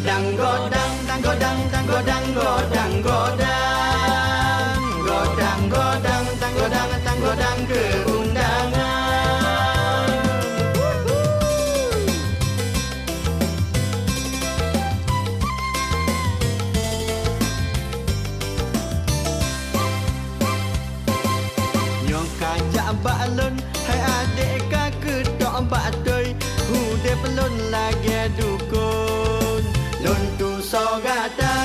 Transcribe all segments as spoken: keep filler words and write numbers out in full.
Dang godang, dang godang, dang godang, godang godang. Godang godang, dang godang, dang godang keu undangan. Nyoe ka jak bak lôn, hai adék ka keutok bak toi, udép lôn lagèe dukon, lôn tusoe gata.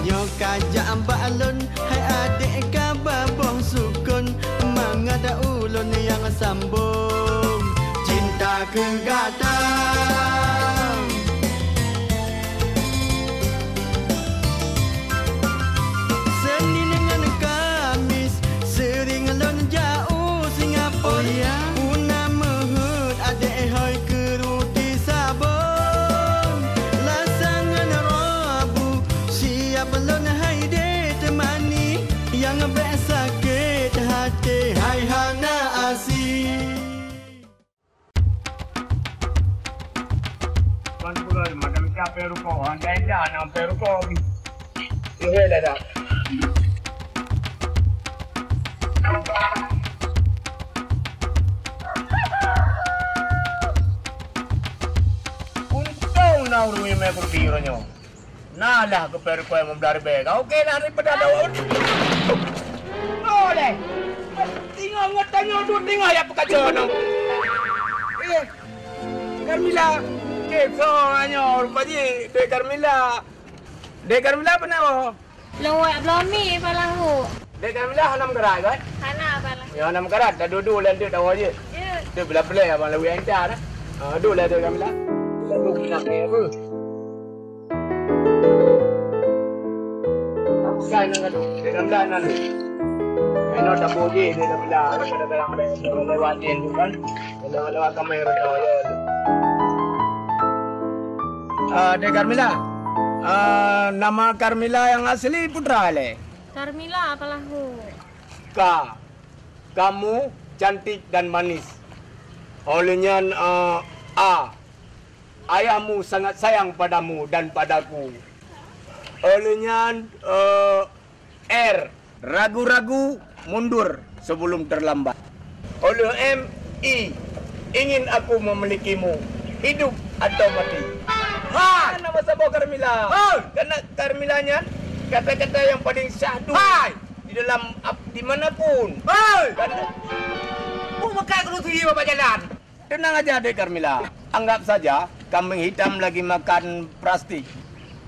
Nyoe ka jak bak lôn, hai adék ka ba boh sukon, mangat ulôn nyang sambong cinta keu gata. Senin ngon Kamis seuring lôn jak u Singapura. Oh, ya? Peue na meuheuet adék hôi keu ruti sabon. Lasa ngon Rabu siap lôn hai dé teumani, nyang bèk sakét até hai hana asi. Tuan Gurèe, macam siapa ruko? Anda dah nampak ruko. Iya, dah, dah. Untung na ureueng nyang mé kursi uroe nyoe. Nah lah, keupeue-peue meublah ribèe. Ka oke lah daripada ada ureueng. Oh, deh. Tinggai ngon tanyoe dua tinggai ya peukaco nyoe. Eh, Carmila. Oke, so, nyoe rupa jih, Dek Carmila. Dek Carmila, peue na, oh? Lôn wak bloe mi, Pak Lahu. Dek Carmila hana meukarat, kan? Hana, Pak Lahu. Ya, hana meukarat, dah dua-dua lah dek tawa je. Ya. Tu bila play abang Lahu yang entar, eh. Ah, duduk lah Dek Carmila. Lalu kita ke apa? Kan nak tu, Dek Carmila nak tu. Eno tak boleh Dek Carmila, kadang-kadang lewat dia tu kan. Lewat-lewat kamera tu, ya. Ah, Dek Carmila. Ah, nama Carmila yang asli peue treuk lé? Carmila, Pak Lahu. Ka, kamu cantik dan manis. Oleh nyan, eh, A, ayahmu sangat sayang padamu dan padaku. Oleh nyan, eh, R, ragu-ragu mundur sebelum terlambat. Oleh M, I, ingin aku memilikimu, hidup atau mati. Hai! Nama saboh Carmila? Hai! Karena Carmila nyan kata-kata yang paling syahdu. Hai! Di dalam ap-, di mana pun. Hei! Kan? Peue meukat keuneuk sigi bak jalan? Tenang aja, Dek Carmila. Anggap saja kambing hitam lagi makan plastik.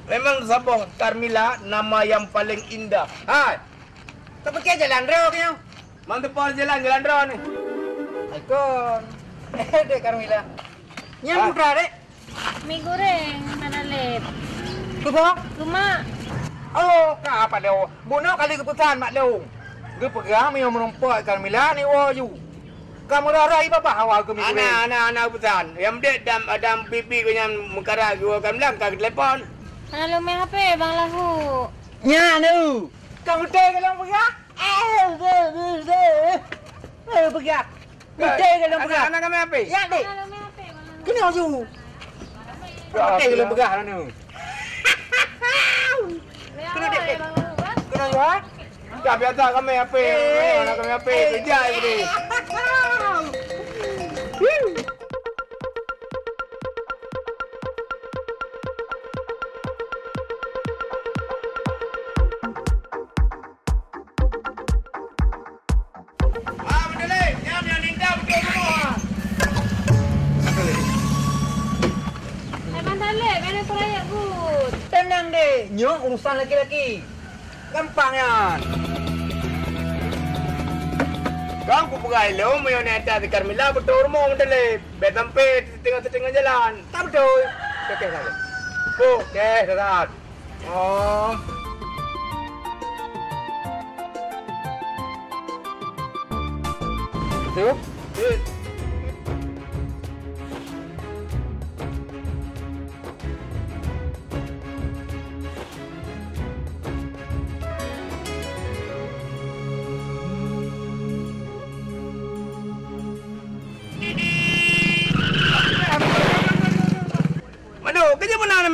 Memang saboh Carmila nama yang paling indah. Hai! Kau pikir jalan droe nyoe? Mang teupeu jalan, jalan droe ni. Ikon. Eh, Dek Carmila. Nyan Ah. putra, Dek? Mi goreng hana lét. Keu soe? Keu mak. Oh, ka apa lé? Bunoe kali geupeusan mak lôn. Geupeugah meunyoe meurumpok ikan mila ni woe ju. Ka meurara ié babah awai keu mi goreng. Ana, ana, ana geupesan. Nyang dek dam, dam pipi keu nyan meukarat geuwoe ikan mila ka geutelepon. Hana lôn mé H P, Bang Lahu. Nyan tu. Ka beutôi keu lôn peugah? Eh, eh, eh, eh. Eh, peugah. Beutôi keu lôn peugah. Anak, anak kami api? Ya, dek. Keunoe ju. Beutôi keu lôn peugah, anu. Keunoe, dek, dek. Keunoe ju, ha? Dah biasa kami api. Eh. Anak kami api. Eh. Kerja aja, dek. Ah, beutôi lé. Nyan, nyan, Linda beutôi rumoh, ah. Hai Bang Taleb, ada proyek good. Tenang deh, nyoe urusan laki-laki. Gampang nyan. Kang kupeugah ilôn, meunyoe nyan ata si Carmila beutôi rumoh, Bang Taleb. Bèk sampai teutinggai-teutinggai jalan. Tak beutôi. Oke, oke, salah. Oke, salah. Oh. Itu?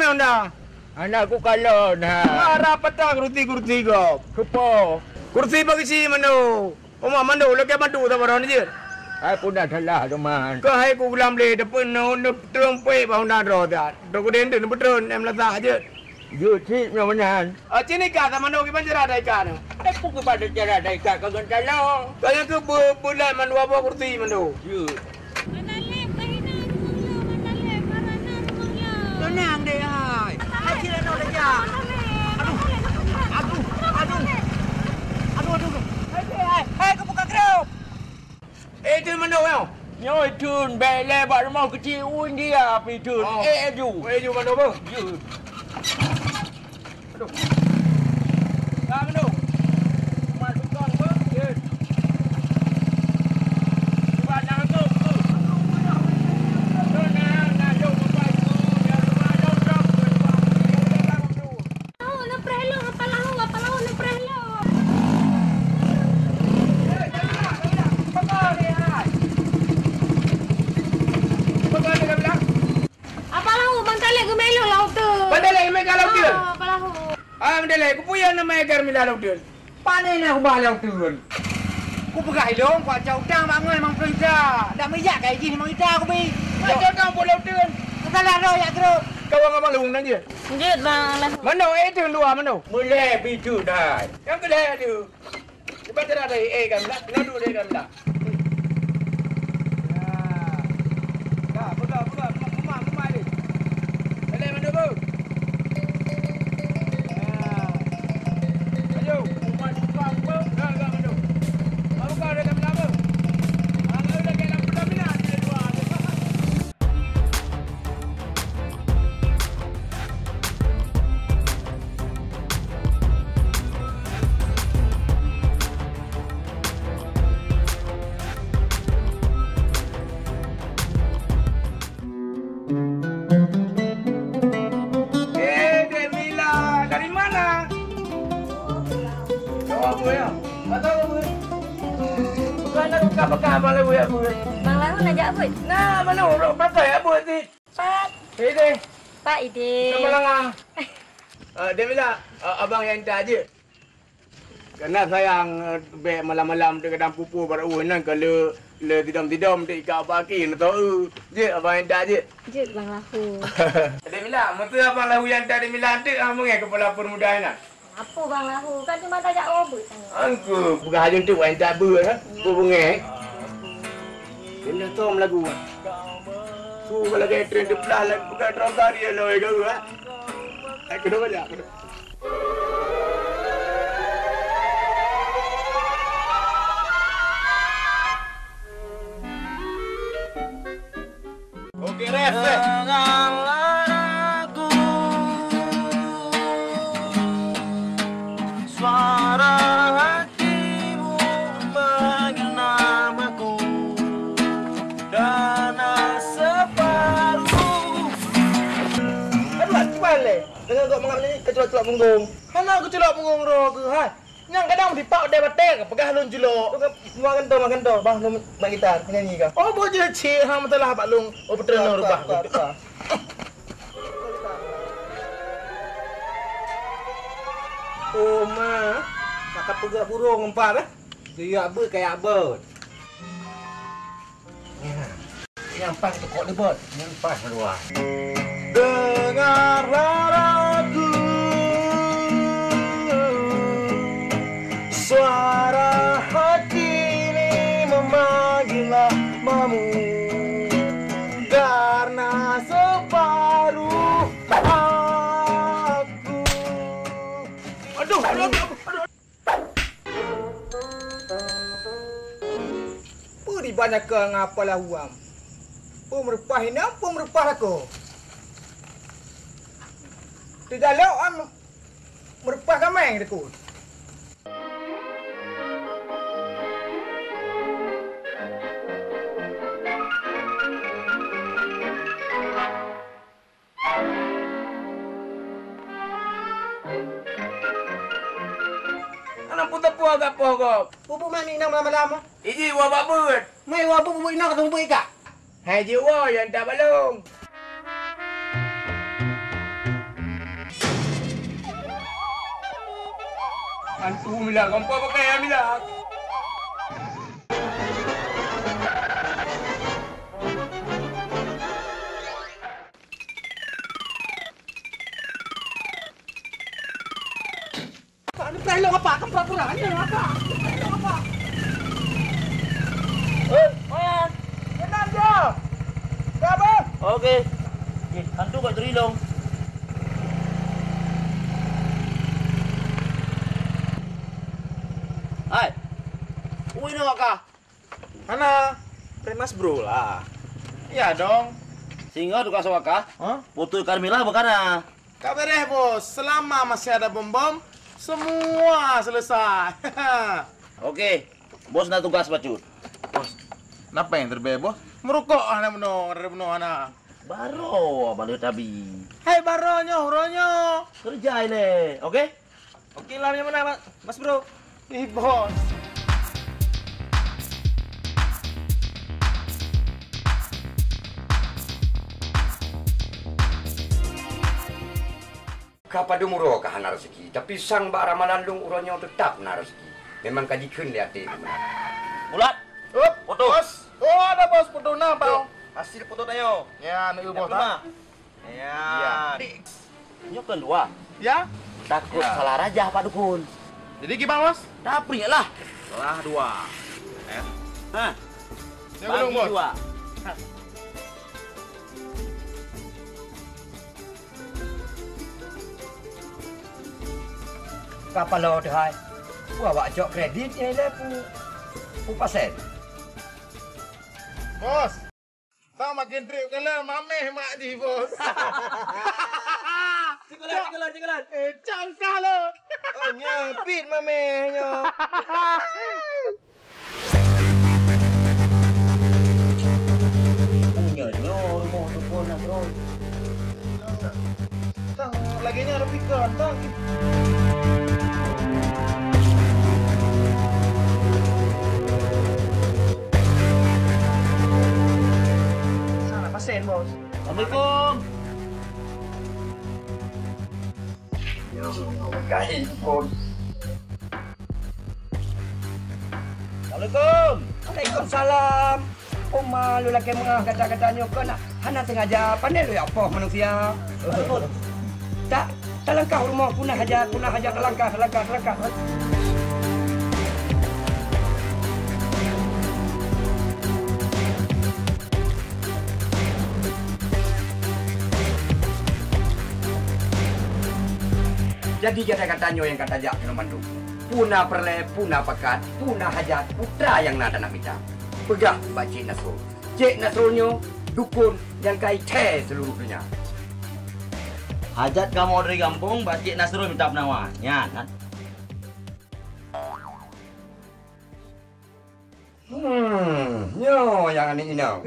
Honda. Hana kukalon, ha. Marah patah kursi-kursi gob. Keupo? Kursi bak geuchik mandum. Oma mandum, lakèe mandum sabarang jeuet. Hai pun dah salah teuma. Keuhai ku gulam lé, dapeuet neu-, neu-, treun peuet bak Honda droe that. Droe keudeh neutreun, em lasa jeuet. Jeuet cit nyoe meunan. Ah, cit nika sama nong kiban cara ada ikan. Eh, ku kiban cara ada ikan kau gantalo. Kau yang ke be-, beulai mandua boh kursi mandum. Jeuet. Tenang deh, hai. Hai, cik Reno dah jak. Aduh. Aduh. Aduh. Aduh, aduh. Hai, hai, hai, kau buka grup. Eh, tu mandum nyoe. Nyoe tun, bèk lé bak rumoh keuchik u India pi tun. Oh. Eh, eh, ju. Eh, ju mandum, bang. Ju. Aduh. Ka mandum. Mat tukang, bang. Ye. Cuba nang tu, tu. Tu nang, nang jom, bang. Ya, cuba jom, jom. Lahu, neupreh lôn, apa lahu, apa lahu, neupreh lôn. Apa lahu, Bang Taleb geumé lôn lam uteuen. Bang Taleb geumé ka lam uteuen? Ah, apa lahu? Ah, Bang Taleb, keupeue nyang nama Egar mila lam uteuen? Pane na kubah lam uteuen? Kupeugah ilôn, kuaca utang bak ngon limong ploh juta. Dak meuyak kai jih limong juta kubi. Kuaca utang peuet lam uteuen. Salah droe yak grup. Kawan abang lôn nyan je. Jeuet, Bang Lahu. Mano, eh, tu luwa mano? Mulai bitu dai. Nyang keudeh tu. Cuba cara dai, eh, kan dah. Kena dulu deh kan dah. Ya. Dah, peugah, peugah. Memang, memang, memang deh. Boleh mano, Bu? Ya. Ayo, memang tukang, Bu. Dah, dah, mano. Mau kau dah lama-lama? Ah, lalu lagi lam perdamaian, dia dua. Eh, Dek Mila, dari mana? Jawab gue ya. Kata gue. Bukan nak buka-buka malu ya gue. Bang Lahu nak jak apa? Nah, mana urut pakai apa sih? Pat. Ideh. Pak Ideh. Sama langa. Ah, Dek Mila, ah, abang nyang tak je. Karena sayang, eh, bèk malam-malam teuh kadang pupuk baru nan ka le, le tidom-tidom teuh ikat baki na to. Jeuet abang nyang tak jeuet. Jeuet Bang Lahu. Dek Mila, meuseu abang Lahu nyang tak Dek Mila teuh ah meungai kepala pemuda nan. Apa Bang Lahu? Kan cuma tajak robot tanya. Angku, peugah aja tu wan tak ber ha. Ku bengeh. Kena tom lagu. Su kalau gaya tren teplah lagu peugah terang tadi ya loe kau ha. Ai kena banyak. Oke, ref, ref. Dengarlah aku, suara hatimu memanggil namaku, dan separuh. Aduh, cuba leh. Dengar kau mengambil ni, kecelok-celok punggung. Hana kecelok punggung roh ke, hai? Nyang kadang dipak deh batèe ka peugah lôn julok. Tu ka, mak gantoh, mak gantoh, bah lôn mak gitar, penyanyi ka. Oh, boh jeuet cit, ha, meusalah bak lôn. Oh, peutreun lôn reubah. Ka, ka, ka. Oh, ma, maka peugah burông empat, eh. Tuyak beuet, kayak beuet. Nyang paih teuka dibot, nyang paih meuluwa. Dengarlah aku, suara hati ini memanggil namamu, karena separuh aku. Aduh, aduh, aduh, aduh. Peue dibanyakan ngon apa lahuam? Peue meureupah inong, peue meureupah lakoe? Teugalok am meureupah gaméng deukut. Hana peue-peue agak poh gob. Peue-peue mami inong malam-malam? Iji wa bak beuet. Mai wa beuet inong ka seumeubeuet ikak. Hai jiwoe nyang tabalong. Hantu Mila, gampang pakai ya Mila. Pak, ni pelok apa? Kan pura-pura ni apa? Pelok apa? Eh, Mas. Kenapa? Oke. Eh, hantu kok terilong. Hai. Ui, ni kah? Hana, Remas Bro lah. Ya dong. Singoh tugas awak kah? Hah? Putus Carmila bukan ah? Ka beres, Bos. Selama masih ada bom-bom, semua selesai. Oke, Bos na tugas bacut. Bos, napa nyang terbeh, Bos? Merukok hana meunoe, hana meunoe hana. Baro baleuet abi. Hai baro nyoe, uroe nyoe. Kerja ile, oke? Oke lah, nyang mana, Mas, Mas Bro? Ih, Bos. Ka padum uroe ka hana rezeki, tapi sang bak Ramadan lôn uroe nyoe teutap na rezeki. Memang ka jikheun lé até keumeunang. Bulat. Up, foto. Bos. Oh, ada, Bos, foto na, Bang. Tuh, hasil foto tanyoe. Ya, neu, Bos, ah. Ya. Ya. Nyoe kan dua. Ya? Takut salah raja, Pak Dukun. Jadi gimana, Bos? Dapri lah. Salah dua. Eh? Hah? Nyoe belum, Bos. Bagi dua. Kapalo teuhai. Wah, wak cok kredit nyan lé pu, pu pasen. Bos. Tang makin trip keunan mameh mak jih, Bos. Cikolan, cikolan, cikolan. Eh, cangkah lo. Oh, nyepit mameh nyoe. Punya nyoe rumoh dukun Nasrul. Tang, lagèe nyan ada pikiran, tang. Sana pasen, Bos. Assalamualaikum. Yo, gaib pun. Assalamualaikum. Waalaikumsalam. Oma, lôn lakèe meungah gata-gata nyoe kon hana sengaja, pandai lôn jak poh manusia. Tak, talangkah u rumoh, puna hajat, puna hajat, talangkah, talangkah, talangkah. Jadi gata-gata nyoe nyang ka tajak keunoe mandum. Puna peureulèe, puna pakat, puna hajat, peue nyang na tanak mita. Peugah bak Cék Nasrul. Cék Nasrul nyoe dukon nyang ka ithèe seuluruh donya. Hajat kamoe dari gampông bak Cék Nasrul mita peunawa. Nyan, kan? Hmm, nyoe nyang aneuk inong.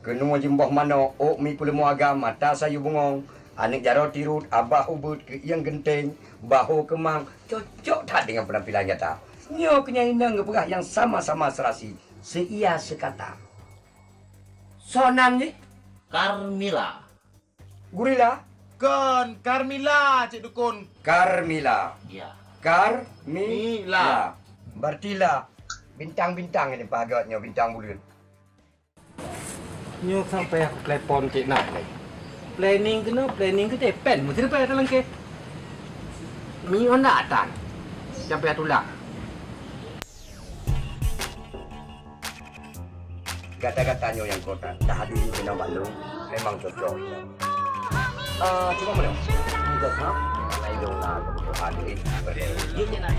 Keunoe jimboh manok, ôk mi peuleumô agam, mata sayue bungong, aneuk jaroe tirot, abah ubeut, keuieng geunteng, bahô keumang, cocok that deungon peunampilan gata. Nyoe keuh nyang inong geupeugah nyang sama-sama seurasi, seuia seukata. Soe nan jih? Carmila. Gurila? Kon, Carmila, Cék Dukon. Carmila. Ya. Carmila. Mila. Berarti la bintang-bintang ini pagat nyoe, bintang buleuen. Nyoe sampai aku telepon Cék Nai lé. Planning keunoe, planning keunoe, pen meusti dapat dalam ke. Mi Honda atan. Sampai tulang. Gata-gata nyoe nyang kota, dah dulu keunoe bandum, memang cocok. Eh, cuma mana? Kita ha? Lain dong lah, kebutuhan duit. Iya, iya, nah.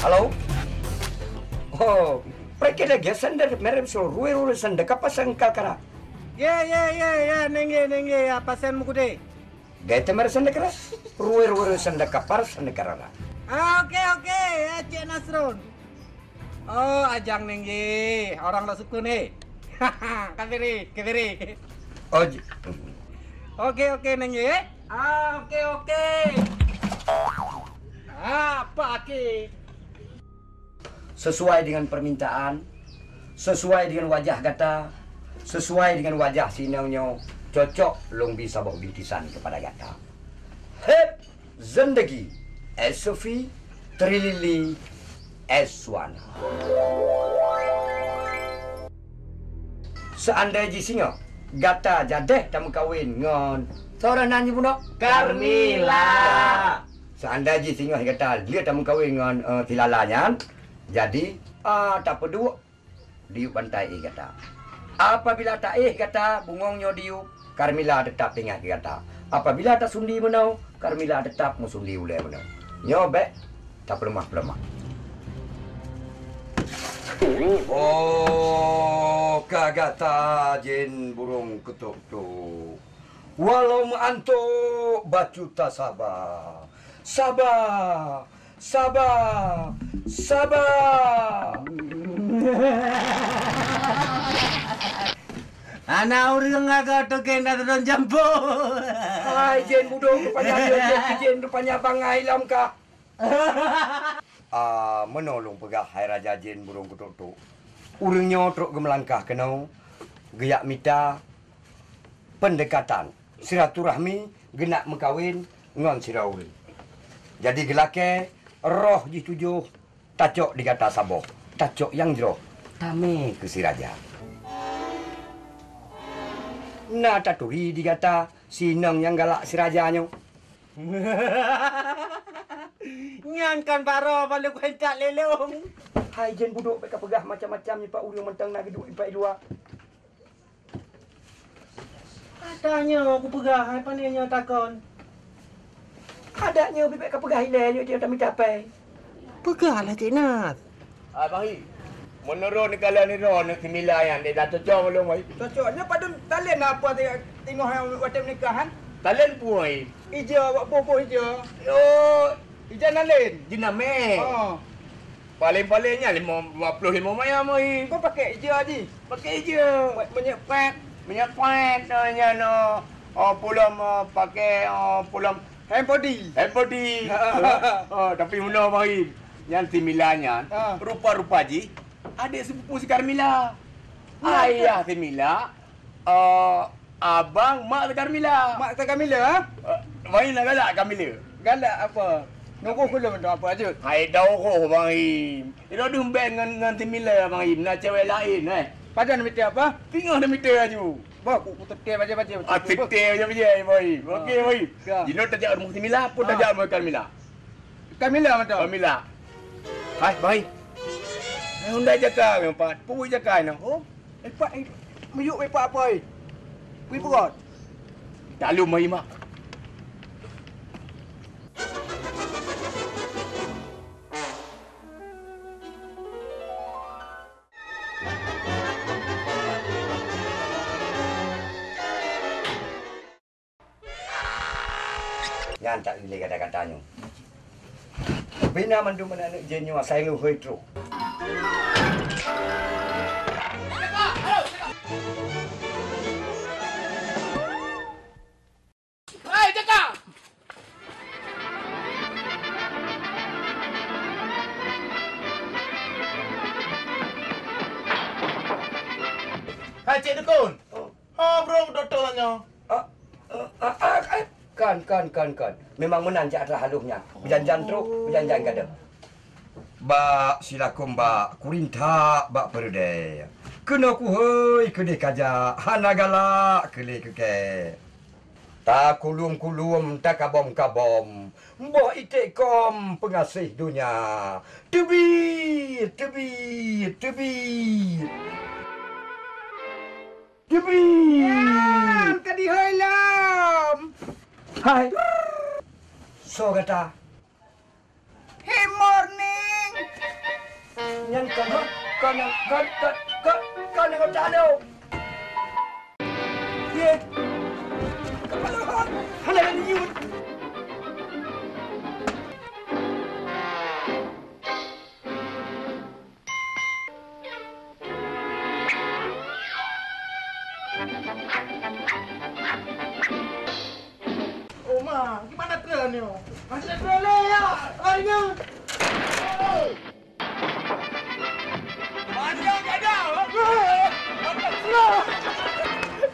Halo? Oh, pergi lagi sender merem so rue-rue sender kapasang kalkara. Ya, ya, ya, ya, nengge, nengge, ya, pasen mukute. Gata meureusang deukara, rue-rue reusang deukapar, reusang deukarara. Ah, oke, oke, ya, Cék Nasrul. Oh, ajang nengge, orang lok sukun, eh. Kafiri, kafiri. Oh, j- Oke, oke, nengge. Ah, oke, oke. Ah, apa aki? Sesuai dengan permintaan, sesuai dengan wajah gata, sesuai dengan wajah si inong nyoe, Cocok lôn bi saboh bintisan keupada gata. Hep zendegi, es Sofi, trilili, es Suwana. Seandai jih singoh gata jadeh tameukawen ngon, soe nan jibunoe? Carmila. Seandai jih singoh gata lheueh tameukawen ngon, eh, si Lala nyan, jadi, ah, tapeuduek diyueb bantai éh gata. Apabila taéh gata bungong nyoe diyueb, Carmila teutap tinggai keu gata. Apabila tasundi meunoe, Carmila teutap meusundi ulée meunoe. Nyoe bék tapeuleumah-peuleumah. Oh, ka gata jén burông keutok-tok. Walau meuantok bacut tasaba. Saba, saba, saba. Hana ureuëng agak token dah turun jampo. Hai jén budok rupanya, jén, jén rupanya bangai lom kah. Ah, meunoe lôn peugah, hai Raja Jén Burông Keutok-tok. Ureuëng nyoe trok geumeulangkah keunoe, geujak mita peundekatan, silaturahmi, geunak meukawen ngon sidroe ureuëng. Jadi geulakée roh jih tujoh tacok di gata saboh, tacok nyang jroh, tamé keu si raja. Na taturi di gata si inong nyang galak si raja nyoe. Nyan kon baroe balu kuentak lé lôn. Hai jén budok, bék kapeugah macam-macam nibak ureuëng mantong na geuduek nibak luwa. Adak nyoe kupeugah, hai pane nyoe takon. Adak nyoe bibet kapeugah ilée nyoe dia tamita pèng. Peugahlah Cik Nas. Ah, Bang Hi. Meunurot neukalon droeneuh si Mila nyan, dek dah cocok belum, Bang Hi? Cocok. Nyoe padum talén apa ti-, teungoh watèe meunikahan? Talén peue, Bang Hi? Ija, awak boh-boh ija. Oh, ija nalén. Jinamé. Oh. Paléng-paléng nyan limong, dua ploh limong mayam, Bang Hi. Kau pakai ija ji? Pakai ija. Buat minyak pet. Minyak pet, oh, nyan, oh. Oh, pulom, oh, pakai, oh, pulom. Hand body. Hand body. Oh, tapi meunoe, Bang Hi. Nyan si Mila nyan, ah, rupa-rupa jih adek sepupu si Carmila. Nah, ayah si Mila, eh, abang mak si Carmila. Mak si Carmila, ha? Eh, Bang Hi na galak Carmila. Galak apa? Nunggu kulom tu apa aja? Hai, dah uroh, Bang Hi. Iro dum bèk ngon, ngon si Mila, Bang Hi. Na cewek lain, eh. Pajan mita apa? Tinggal na mita aju. Bah, ku, ku teuke baja-baja. Ah, teuke baja-baja, Bang Hi. Okey, Bang Hi. Ya. Jinoe tajak rumoh si Mila, pun tajak rumoh Carmila. Carmila mantap. Carmila. Hai, Bang Hi. Hai, undai jaka, Bang Pat. Pui jaka nyoe. Oh, eh, Pat, eh, miyup, eh, Pat, apa, eh? Pui peurot. Taklum, Bang Hi, mak. Nyan tak ilée kata-kata nyoe. Bina mandum aneuk-aneuk jén nyoe asai ngeuhôi trok. Hai, Jaka! Hai, Cik Dukun! Oh. Ha, bro, dokto tanyoe. Ah, ah, ah, ah, ah. Kon, kon, kon, kon. Memang meunan jak atra halôh nyan. Beujanjan trok, beujanjan gadôh. Bak silakom bak, kurintak bak peureudée. Keunoe kuhôi keudeh kajak, hana galak keu lé keu kée. Takulum-kulum, takabom-kabom, boh iték kom peungaséh donya. Teubiet, teubiet, teubiet. Teubiet. Nyan ka dihôi lom. Hai. Soe gata? Hey, morning. Nyan kon, kon, kon, kon, kon, kon, kon, kon, ye. Kepala hot. Hana nyut. Oh, ma, gimana treun nyoe? Masih treun lé, ya? Ayo! Masih ada?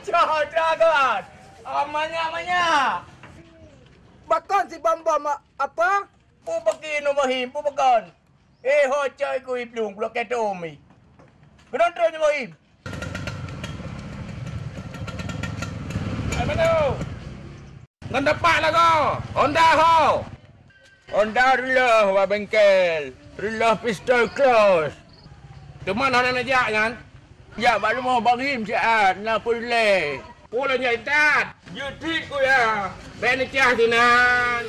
Cah, cah, kan? Manyak, manyak. Pakon si bom-bom apa? Peue pakon nyoe Ibrahim, peue pakon? Eh, ho cok iku i plueng, kulakée tom i. Keudroe-droe nyoe Ibrahim. Hai, manoe. Ngon tapak lagoe. Honda ho. Honda reuloh bak bengkel. Reuloh pistol close. Teuma hana neujak nyan? Jak bak rumoh Bang Him siat, na peureulée. Peue lôn jak intat? Jeuet cit kuya. Bèk neucah sinan.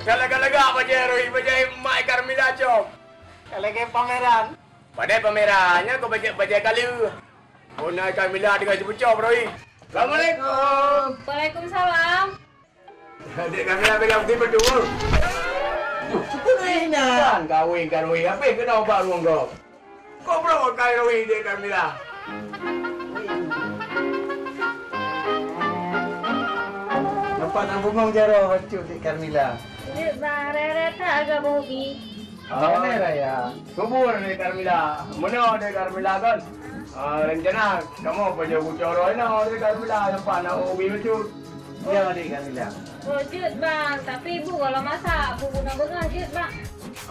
Ka lagak-lagak bajèe Rohi, bajèe mak Carmila cok. Ka lagèe pameran. Padahai pameran nyan keu bajèe, bajèe kaleue. Phôn Carmila tinggai sipeucok Rohi. Assalamualaikum. Waalaikumsalam. Dek Carmila pegang putih betul. Duh, syukur Rohi na. Kan kawin, kan Rohi. Apa yang kena ubah ruang kau? Kok bro kai Rohi Dek Carmila? Nampak nak bungong jaroe bacut Dek Carmila. Dek bang, raya-raya that agak bobi. Ah, ni raya. Kubur Dek Carmila. Meunoe Dek Carmila kan? Ah, rencana kamoe pajoh kucoro inoe Dek Carmila, nampak nak bobi bacut. Ya, Dek Carmila. Oh, jeuet, Bang. Tapi bu kalau masak, bu guna beurah jeuet, Bang.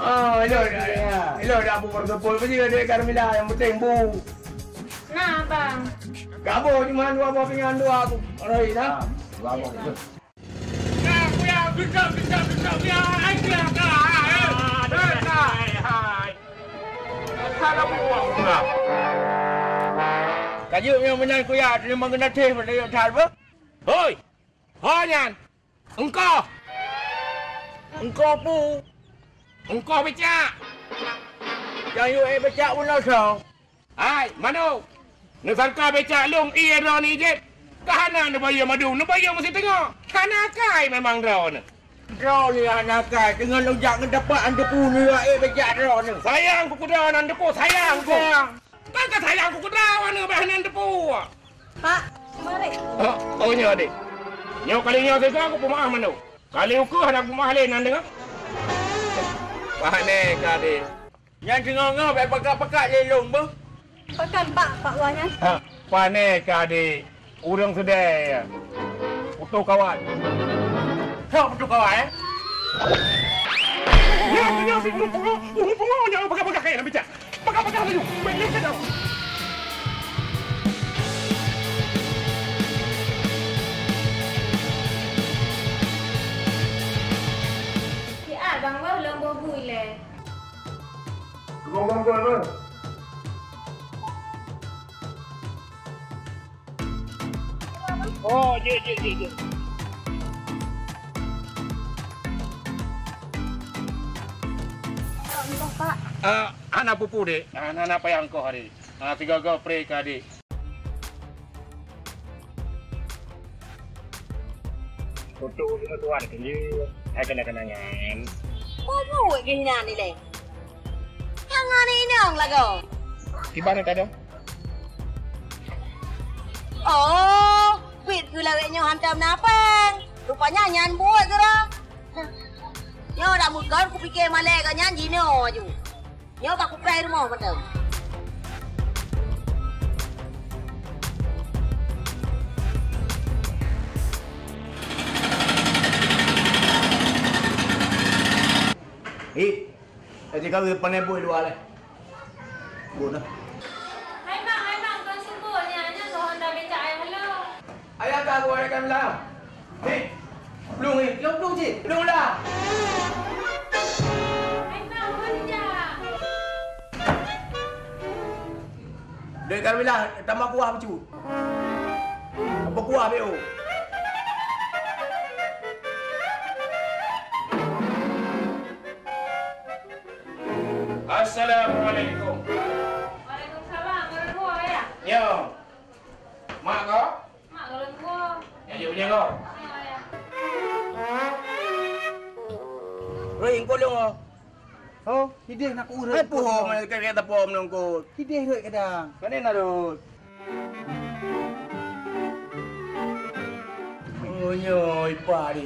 Ah, elok dah. Ya. Elok dah bu bertepul baju Dek Carmila, yang penting bu. Nah, Bang. Kaboh cuma dua buah pinggan dua aku. Rohi dah. Ah, dua buah. Nah, kuya, gendam, gendam, gendam, ya, ai, kuya, ka, ai, ai, ai, ai. Salah buah, kuya. Kajut nyang meunan kuya, terima kena teh, pada yuk that, bah. Hoi! Ho nyan! Engkoh! Engkoh pu! Engkoh becak! Nyang yue becak bunoe soe? Hai, manok! Neusangka becak lôn ié droeneuh jeuet? Ka hana neubayeue mandum, neubayeue meusitingoh! Hana akai memang droeneuh! Droeneuh hana akai, teungoh lôn jak ngon tapak Antepu neuh ié becak droeneuh! Sayang ku keu droeneuh Antepu, sayang ku! Sayang! Kan ka sayang ku keu droeneuh bah nan Antepu! Pak, mari. Oh, oh, nyoe adék. Nyoe kali nyoe sigoe kupeumeu'ah manok. Kali ukeue hana kupeumeu'ah lé nan deungoe. Pane ka adék. Nyan teungoh-ngoh bèk pakat-pakat lé lôn beuh. Pakon Pak, Pak Wah nyan? Ha, pane ka adék. Ureueng seudeh. Putôh kawan. Hah, putôh kawan, eh? Nyoe, nyoe, si ureueng pungo, ureueng pungo nyoe peugah-peugah kaya lam bicak. Peugah-peugah laju, bèk lé keudroe. Siat bang wah lôn boh bui lé. Tukang bang tuan, bang. Oh, jeuet, jeuet, jeuet, jeuet. Pak, Pak. Ah, hana peue-peue, Dek. Hana, hana payah engkoh, Dek. Ah, sigoe-goe pré keu Adek. Foto lima tuan keu hai kena-kena nyan. Peue buet geuh nyan ilèe? Nyang hana inong lagoe. Kiban ka dong? Oh, pit keu lawét nyoe hantom na péng. Rupanya nyan buet keudroe. Nyoe dak meukon kupike malèe gobnyan jinoe aju. Nyoe bak kupreh rumoh mantong. Ih, eh, jika pane bui luwa lé. Bui nah. Hai bang, hai bang, kon sibuk nyan, nyan soe honda becak ayah lo. Ayah ka gua akan lah. Hei, belum, hei, belum, belum cit, belum lah. Hai bang, mana dia? Dek Carmila, tambah kuah bacut. Tambah kuah, B O. Assalamualaikum. Waalaikumsalam. Orang tua ya? Ya. Mak kau? Mak kalau tua. Ya, ya, punya kau. Ya, ya. Ring, kolong kau. Oh, hideh nak urut. Hai, puho, mana kau kata pom nongkot. Hideh rot kadang. Mana nak rot? Oh, nyoe, Pak ni.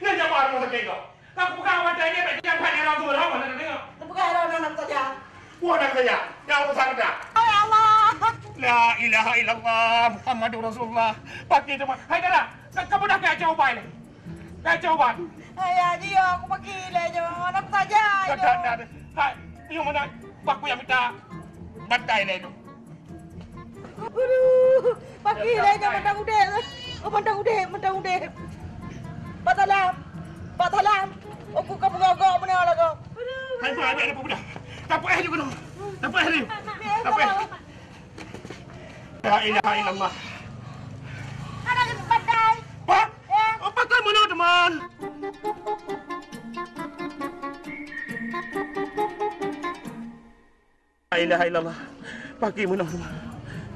Nyan nyang bak rumoh sakét kah. Ka kupeugah watèe nyan bèk tajak that nyan lam sumber, hana tadeungö. Kupeugah lôn aneuk saja. Wah, aneuk saja. Nyang urusan gata. Ya Allah. La ilaha illallah Muhammadur Rasulullah. Pakri teuma. Hai dara, ka, ka mudah kacau ubat lé. Kacau ubat. Ayah, jiyue, aku pakri lé nyoe. Aneuk saja. Ka, ka, ka. Hai, yue meunan, bah kujak mita bantai lé nyoe. Aduh, pakri lé nyoe mantong udép. Oh, mantong udép, mantong udép. Pak Salam, Pak Salam. Aku ka beugok-gok meunoe lagoe. Aduh. Hai, bah, ada, ada pemuda. Dapat eh juga tu. Dapat eh ni. Dapat eh. La ilaha illallah. Ada ke tempat, guys? Pak, ya. Apa kamu nak, teman? La ilaha illallah. Paki meunoh.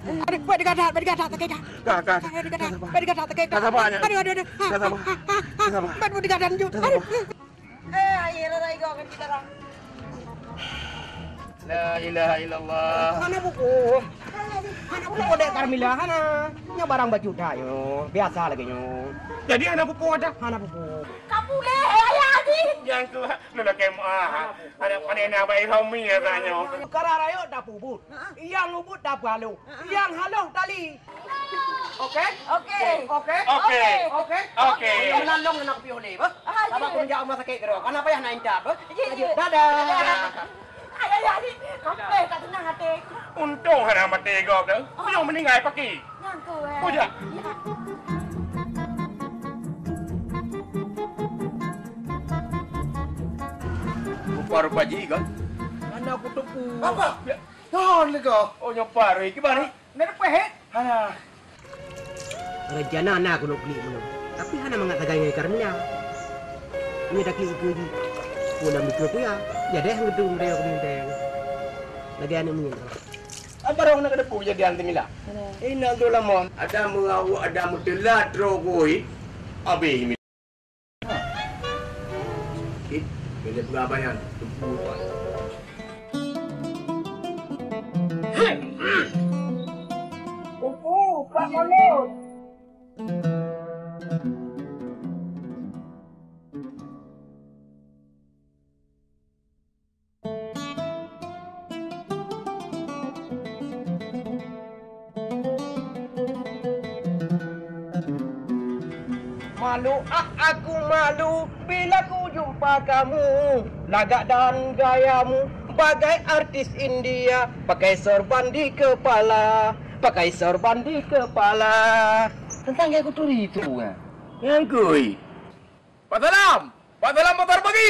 Aduh, buat digadat, buat digadat, sakit dah. Ka, ka. Aduh, digadat, buat digadat, sakit dah. Ka sabar, nyan. Aduh, aduh, aduh. Ka sabar. Ka sabar. Buat, buat digadat, ju. Ka sabar. Aduh. Eh, air rara igo kan kita dah. La ilaha illallah. Hana buku. Hana buku dek Carmila, hana. Nyoe barang bajuta nyoe. Biasa lagèe nyoe. Jadi hana buku ada? Hana buku. Kamu leh, ayah ni. Yang tu, lu lagi mah. Anak pandai nak baik Romi ya tanya. Kara rayo dah pubut. Yang ubut dah palu. Yang halus tali. Oke? Oke. Oke? Oke. Oke? Oke. Meunalong aneuk piôh lé, bah. Ah, iya. Sabab aku meujak rumah sakit keudroe. Kenapa ya nak intat, bah? Iya, iya. Dadah. Dadah. Ayah, ayah, ni. Kampeh tak tenang hati. Untung hana mati ego ke. Oh. Meunyoe meninggai paki. Nyang tu, eh. Kujak. Iya. Rupa-rupa ji kan? Hana kuteupeu. Apa? Ya. Ton lego. Oh, nyoe parui. Kiban ni? Nyan peuhet. Hana. Rencana na keuneuk klik meunoe, tapi hana mangat sagai ngon Carmila. Nyoe taklik ikeue jih. Pulang bikeue kuya, jadeh ngeutu meudayok binteng. Lagèe aneuk miet. Apa roh na keudeupu jadi anti Mila? Ina tu lamon. Ada meurawok, ada meuteulat roh kui. Abéh. Cit, bèk lé peugah abang nyan, teupeu tuan. Teupeu, Pak Mulod. Malu, ah, aku malu bila ku jumpa kamu. Lagak dan gayamu bagai artis India, pakai sorban di kepala, pakai sorban di kepala. Teuntang gaya kuturi tu, eh. Nyang kui. Pak Salam! Pak Salam, pasar pagi!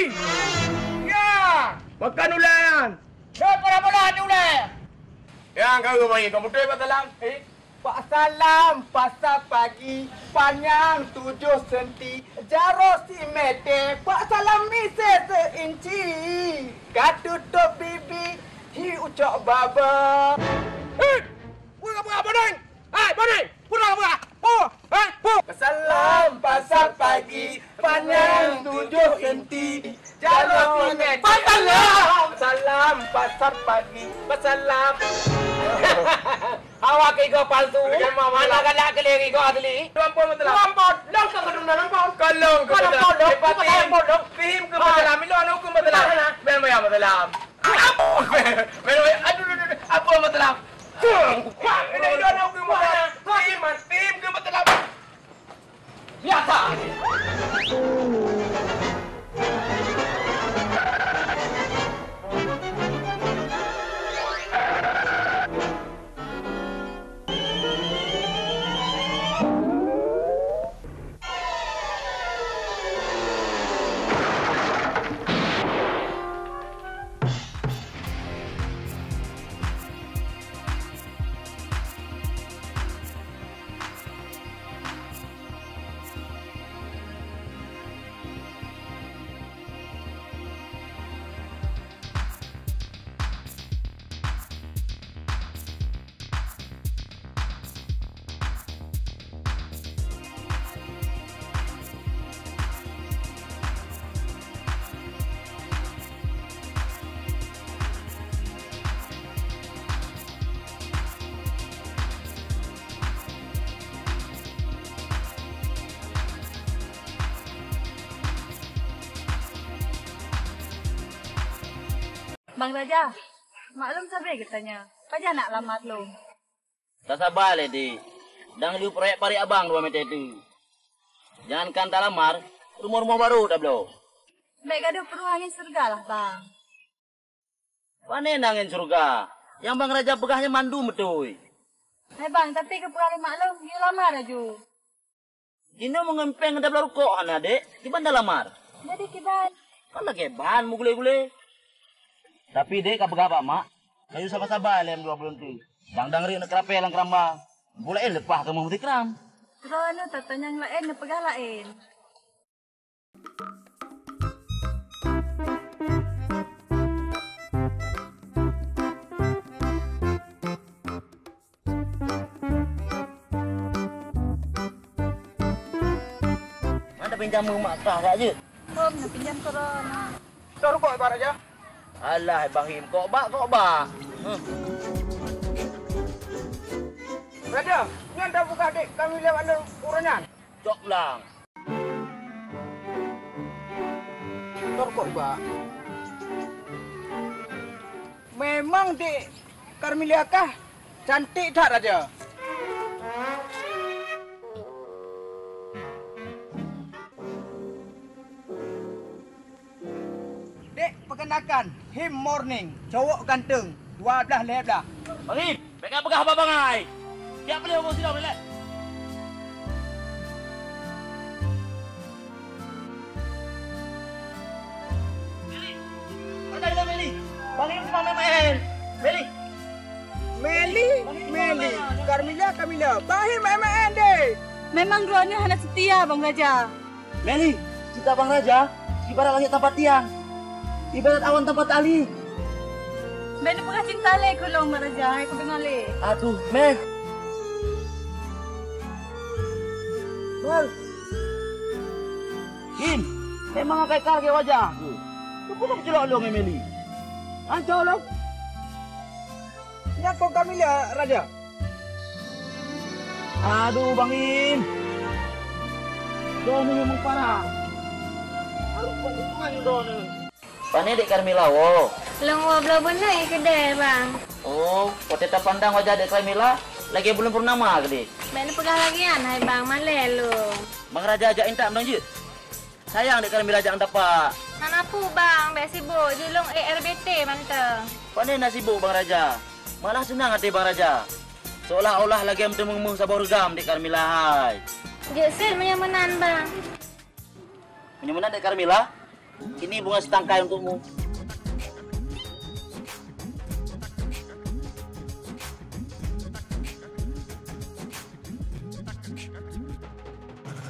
Ya! Makan ulèe nyan! Dah, para bola ni ulèe! Nyang ka ureueng main komputer, Pak Salam. Eh? Pak Salam, pasar pagi, panyang tujoh senti, jaroe simeter, Pak Salam misèe seinci. Ka tutôp bibi, hi ucok baba. Eh! Weh, apa, apa, Neng? Hai, Bani! Pulang apa? Oh, eh, pu! Salam pasar pagi, panjang tujoh senti, jalan simet. Salam! Salam pasar pagi, salam. Awak keu igoe palsu, mana galak keu lé igoe asli? Lampau betul. Lampau, dong ke gedung dalam pau. Kalong ke betul. Lampau, dong. Lepas tim, tim ke betul. Milo anu ke betul. Mana? Main bayar betul. Aduh, aduh, aduh, aduh, apa masalah? Tim, tim ke masalah? Biasa. Bang Raja, maklum sabe geutanyoe, pajan nak lamar lôn? Tasaba lé, Dek. Dang lheueh proyek parit abang dua meter tu. Jangankan talamar, rumoh-rumoh barô tabloe. Bèk gadoh peurumoh ngon syeuruga lah, Bang. Pane na ngon syeuruga? Nyang Bang Raja peugah nyan mandum beutôi. Hai Bang, tapi keu peuralèe maklum, yue lamar laju. Jinoe meungon péng dabla rukok hana, Dek. Kiban talamar? Jadi kiban. Kan lagèe ban meugulé-gulé. Tapi, Dek, ka peugah bak mak, kayue saba-saba lé dua buleuen tu. Dang-dang riek neukeurapée lam keuramba. Bulaén leupah kamoe meutikram. Droeneuh tata nyang laén neupeugah laén. Mana pinjam mak kah kat jeuet? Hom, nak pinjam korona. Dah rukok ibarat je. Alah, Bang Him, kok bak, kok bak. Hmm. Raja, nyan dah buka dek kami lewat le ureueng nyan. Cok lang. Dah rukok bak. Memang dek Carmila kah cantik that, Raja. Dek, perkenalkan, Him Morning, cowok ganteng, dua belas lhèe belas. Bang Him, bèk ka peugah haba bangai. Siap beli obat sidang, Lek. Meli, mana Meli? Bang Him cuma main-main. Meli. Meli, Meli. Carmila, Carmila. Bang Him main-main deh. Memang droeneuh hana seutia, Bang Raja. Meli, cinta Bang Raja ibarat langit tanpa tiang, ibarat awan tanpa tali. Bèk neupeugah cinta lé keu lôn, Bang Raja, hai kudeungoe lé. Aduh, Mel. Mel. Him, memang akai kal lagèe wajah. Keupeue kau peuculok lôn, Meli? Ancô lôn. Nyan kon Carmila, Raja. Aduh, Bang Im. Droeneuh memang parah. Harôh buet huköman droeneuh. Pane Dek Carmila woe? Lôn woe bloe beuneuh i keudè, Bang. Oh, watèe tapandang wajah Dek Carmila, lagèe buleuen purnama keudéh. Bèk neupeugah lagèe nyan, hai Bang, malèe lôn. Bang Raja jak intat mantong jeuet. Sayang Dek Carmila jak ngon tapak. Hana peue, Bang, bèk sibuk, jih lôn A R B T mantong. Pane na sibuk, Bang Raja. Malah seunang até Bang Raja. Seolah-olah lagèe meuteumeuh saboh reugam Dek Carmila hai. Jeuet sit meunyoe meunan, Bang. Meunyoe meunan Dek Carmila, ini bunga setangkai untukmu.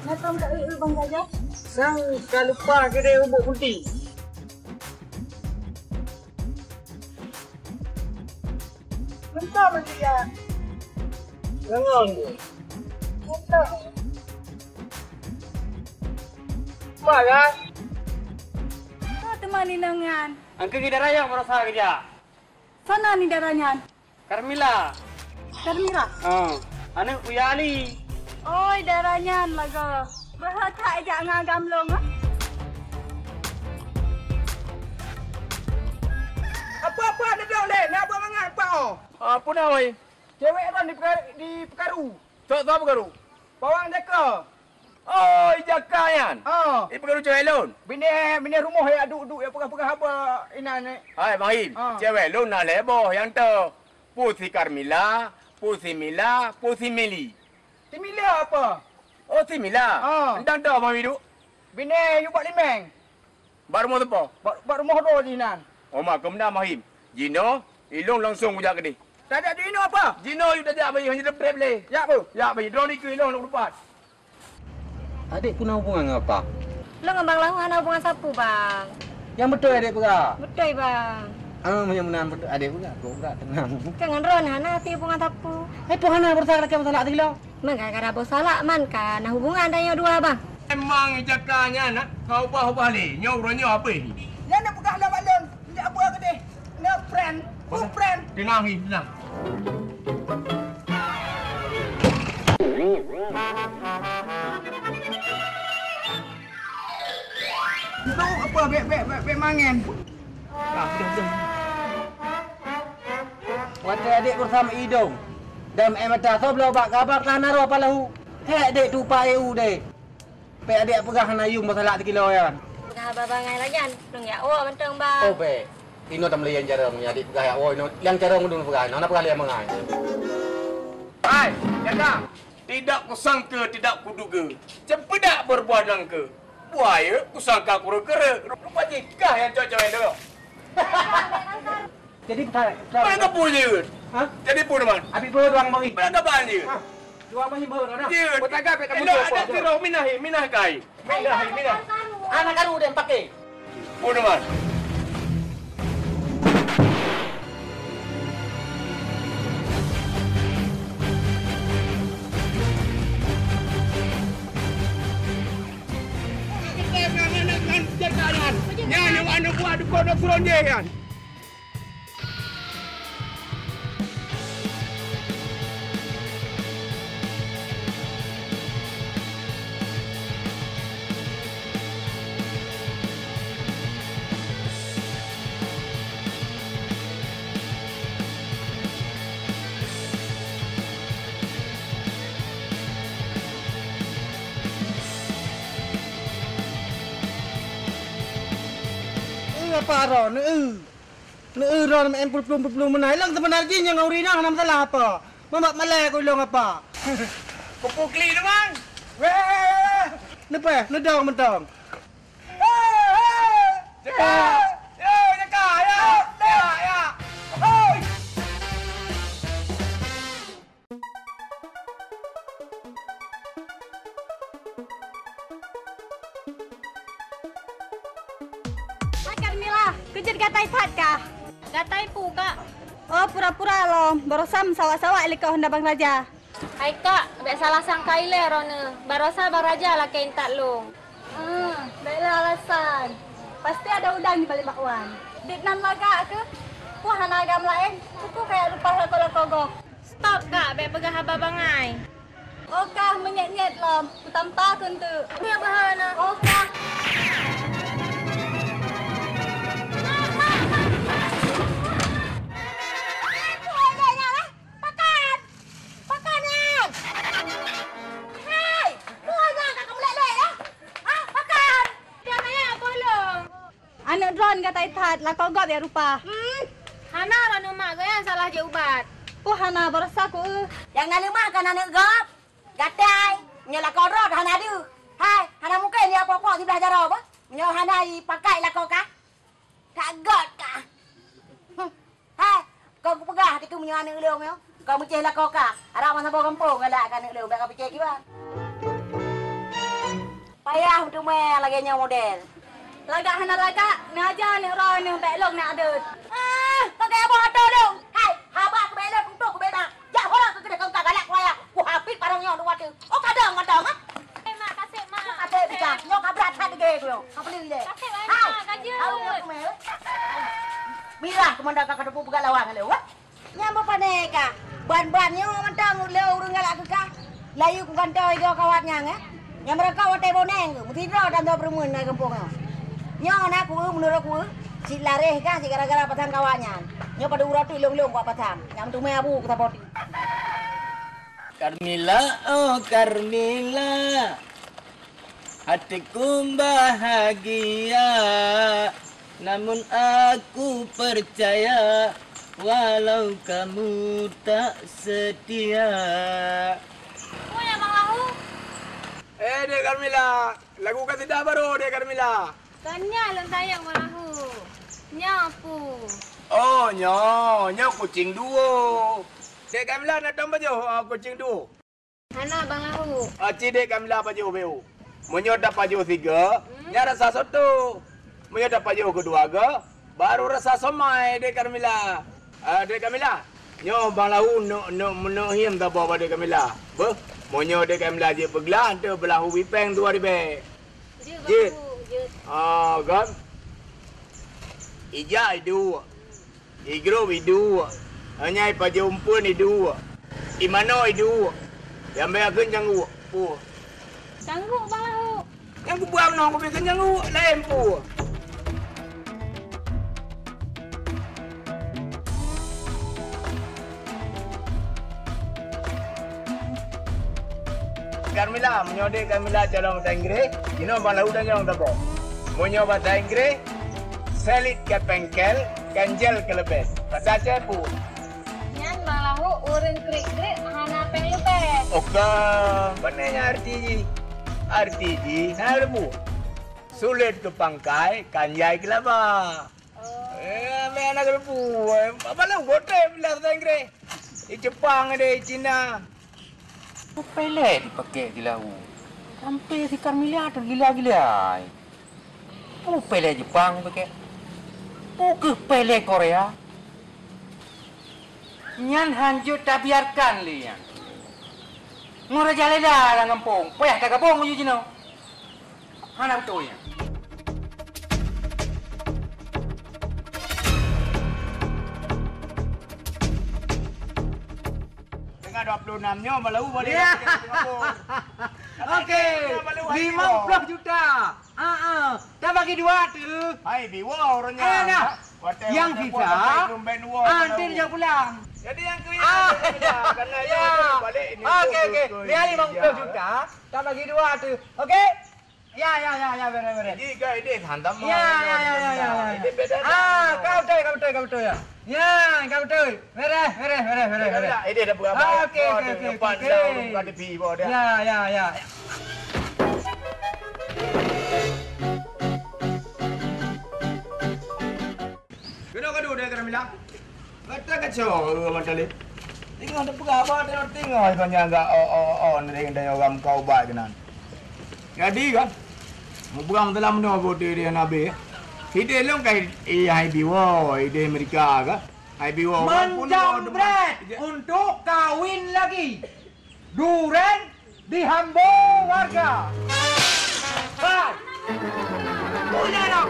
Nah, tông ka eu, Bang Raja. Sang ka lupa keudéh ubuk putih. Mantap, Bang Raja. Lengang. Mantap. Apa, kan? Apa teuma ni nang nyan? Angka kita raya merasa kerja. Sana ni dara nyan. Carmila. Carmila? Ah, aneuk Uya Ali. Oi, dara nyan lagoe. Beuheueh that jak ngon agam lôn, ha? Apa-apa ada dong lé, nak buat mangat apa, oh? Apa na, wai? Cewek kan di peka-, di Pekaru. Sok, sok Pekaru? Pawang Deka. Oh, i Jaka nyan? Ha. I Pekaru cewek lôn? Binéh, binéh rumoh ya duek-duek ya peugah-peugah haba inan, eh. Hai, Bang Im, ha, cewek lôn na lhèe boh nyang tô. Pusi Carmila, Pusi Mila, Pusi Meli. Si Mila apa? Oh, si Mila. Ha. Entang tô Bang Im duek? Binéh yue bak limeng. Bak rumoh sapo? Bak, bak rumoh droe jih nan. Oh, ma keu meunan Bang Im. Jinoe, ilôn langsong kujak keudéh. Tajak jinoe apa? Jinoe yue tajak Bang Im, hana deuprep lé. Jak peue? Jak Bang Im, droeneuh dikeue ilôn lôn lupat. Adék peue na hubungan ngon apa? Lôn ngon Bang Lahu hana hubungan sapeue, Bang. Nyang beutôi adék peugah? Beutôi, Bang. Ah, meunyoe meunan beutôi adék peugah, kok berat teunang. Kan ngon droeneuh hana até hubungan sapeue. Eh, peue hana beureusaha lakèe meusalah teuh lom? Meuga-gara boh salak man ka na hubungan tanyoe dua, Bang. Memang i Jaka nyan na ka ubah-ubah lé. Nyoe uroe nyoe abéh. Nyan na peugah lom bak lôn, indak peue keudéh. Na friend, good friend. Teunang, Im, teunang. Duek apa bèk, bèk, bèk, bèk mangen. Ah, udah, udah. Watèe adék beureusaha idong dan air mata, soe bloe bak kaba ka na roh Pak Lahu. Hék dék tupa eu dék. Pèk adék peugah hana yum masalah sikilo nyan. Peugah haba bangai lagèe nyan, lôn jak woe mantong, Bang. Oh, bèk. Inoe tameulayan carông, nyan adék peugah jak woe inoe. Nyang carông ulôn peugah, inoe hana peugah lé bangai. Hai, Jaka! Tidak kusangka, tidak kuduga. Cempedak berbuah nangka. Buaya kusangka kura-kura. Rupa jih kah nyang cocok nyoe. Jadi, peue, peue. Mana ka peue jeuet? Ha? Jadi peue, teuma? Abi peue doang mari. Mana ka ban jeuet? Ha? Doang mari, peue, nah. Jeuet. Peue tagak, pih kamu elok jawab ada apa? Tiroh, minah, minah kai. Minah, minah. Anak karu dia pakai. Peue, teuma? Nyan, nyan, nyan, nyan, nyan, nyan, nyan. Eh, apa Ron? Eh. Neu-eu droe meu'en peuplung-peuplung meunan. Ilong seubeuna jih nyang uri nyan hana masalah apa. Mamak malèe keu ilong apa. Kupu kli tu, Bang. Weh! Leupah, neudong mantong. Hei, hei! Jaka! Yo, jaka! Ya! Ya! Ya! Hoi! Hai Carmila, keu jeuet gatai that kah? Gatai peue, Kak? Oh, pura-pura lom. Barosa meusawak-sawak ilée keu honda Bang Raja. Hai Kak, bèk salah sangka ilée droeneuh. Barosa Bang Raja lakèe intat lôn. Ah, bèk lé alasan. Pasti ada udang di balik bakwan. Dit nan lagak keuh? Peue hana agam laén? Peue kaya leupah lakoe-lakoe gob? Stop, Kak! Bèk peugah haba bangai. Oh kah, meunyét-nyét lom. Kutampa keuneuk. Peue beuhe na? Oh kah. Peue lé nyan, eh? Pakon? Pakon nyan? Hai! Peue nyan ka kameulek-lek, eh? Ha? Pakon? Dia nanya apa lom? Aneuk droen gatai that, lakoe gob ya rupa. Hmm. Hana, droeneuh mak geuh nyang salah jeuet ubat. Peue hana, barosa ku, eh. Nyang na leumah kan aneuk gob. Gatai, nyoe lakoe droen hana deuh. Hai, hana mungken ya po-po siblah jaroe beuh. Nyoe hana jipakai lakoe kah? That göt kah? Huh. Hai, kon kupeugah dikeue meunyoe aneuk ulôn nyoe, kon meucéh lakoe kah, harap masa boh gampông galak keu aneuk ulôn, bèk kapicé kiban. Payah meuteumé lagèe nyoe model. Lagak hana lagak, neuaja aneuk droeneuh bèk lôn na deuet. Ah, kagèe boh atô lôn. Hai, haba keu bèk lôn, untuk keu bèk na. Jak uroe keu keudeh keu ka galak kuaya, kuhabéh parang nyoe dua teuk. Oh, kadang mantong, ha? Eh, Mak, kaseh, Mak. Kaseh, Bika. Nyoe ka brat that degé ku nyoe. Ka peuli lé. Kaseh, Mak, ka jeuet. Hai. Mirah keumandan ka kateupeue peugah lawan ngon lé, wah. Nyang beupané ka. Ban-ban nyoe mantong lé ureueng galak keu ka. Layu ku kantô igoe kawat nyang, eh. Nyang meureuka watèe boneng, meusidroe dan dua peureumeuen na gampông nyoe. Nyoe na ku, meunurot ku, cit laréh ka, cit gara-gara pasang kawat nyan. Nyoe padub uroe teuk lôn-lôn kuat pasang. Nyang meuteumé abu ku saboh teuk. Carmila, oh Carmila, hatiku bahagia, namun aku percaya, walau kamu tak setia. Oh, ya, Bang Lahu. Eh, Dek Carmila, lagu kasidah baru, Dek Carmila. Kan nyan lôn sayang, Bang Lahu. Nyan peue? Oh, nyoe, nyoe kucing duo. Dek Carmila na tom pajoh, ah, kucing duo? Hana, Bang Lahu. Ah, ci Dek Carmila pajoh beu. Meunyoe tapajoh sigoe, hmm, nyan rasa soe tôh. Meunyoe tapajoh keudua goe, baru rasa somai, Dek Carmila. Ah, Dek Carmila, nyoe Bang Lahu neuk, neuk, neuk hiem saboh bak Dek Carmila. Beuh, meunyoe Dek Carmila jeuet peuglah, eunteuk Bang Lahu bri péng dua ribèe. Jeuet, Bang Lahu, jeuet. Ah, kan? Ija iduek. Igrôp iduek, hana ipajoh umpeuen iduek, imanoe iduek, nyang bèk kheun cangguek, peue? Cangguek, Bang Lahu. Nyang kupeugah meunoe, kubri kheun cangguek, laén peue? Carmila, meunyoe Dek Carmila calon bahasa Inggréh, jinoe Bang Lahu dan calon saboh. Meunyoe bahasa Inggréh, Selit ke bengkel, ganjel ke lebet. Bahasa Aceh peue? Nyan Bang Lahu ureueng krik-krik hana péng leubeh. Oke, pane nyan arti jih? Arti jih na leubeh. Sulet keu pangkai, kan jai keu laba. Oh. Eh, Anak geupeu, malam bodoh belah Inggris. Di Jepang ada, di Cina. Peulek dipakai di laut. Sampai si Carmila tergila-gila. Peulek Jepang pakai. Peulek Korea. Nyan hanjeuet tabiarkan lé nyan. Meurajalela lam gampông, payah tagabong uju jinoe. Hana beutôi nyan. Tengah dua puluh enam nyoe malu boleh. Ya. Oke, lima puluh juta. Ah, ah. Tabagi dua tu. Hai, biwa orang. Ah, nah. Watèe, yang sisa, nanti dia pulang. Jadi yang keu, ah, ya, ya. Oke, oke. Dia lima puluh juta, tabagi dua tu. Oke? Ya, ya, ya, ya, beres, beres. Jadi, guys, dia hantam. Ya, ya, ya, ya, ya, ya. Ini beda. Ah, kau betul, kau betul, kau betul ya. Ya, kau betul. Beres, beres, beres, beres, beres. Ini dah berapa? Oke, oke, oke, oke. Ya, ya, ya. Keunoe ka duek deh, Carmila. Gata kacau, eh, Abang Talib. Tengok teupeugah apa, tengok, tengok, ikon nyang agak, oh, oh, oh, nering daya orang kau baik keunan. Jadi kan, mupeugah dalam nyoe boh deh, deh, Nabi. Ideh lôn ka, eh, hai biwa, ideh Amerika ka. Hai biwa, walaupun menjambret untuk kawin lagi. Duren dihambo warga. Hai. Punya anak.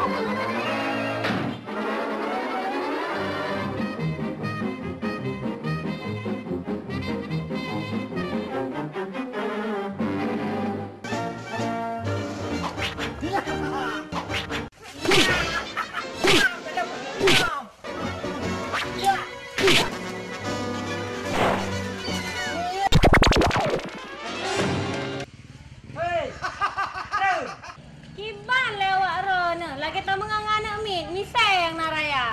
Kiban lé awak droeneuh, lagèe tameungang aneuk miet, misai nyang na raya.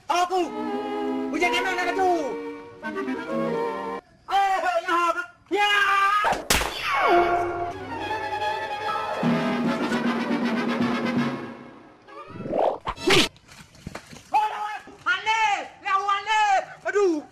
Aku, bujang aneuk na katu. Eh, ya, ya. Aduh.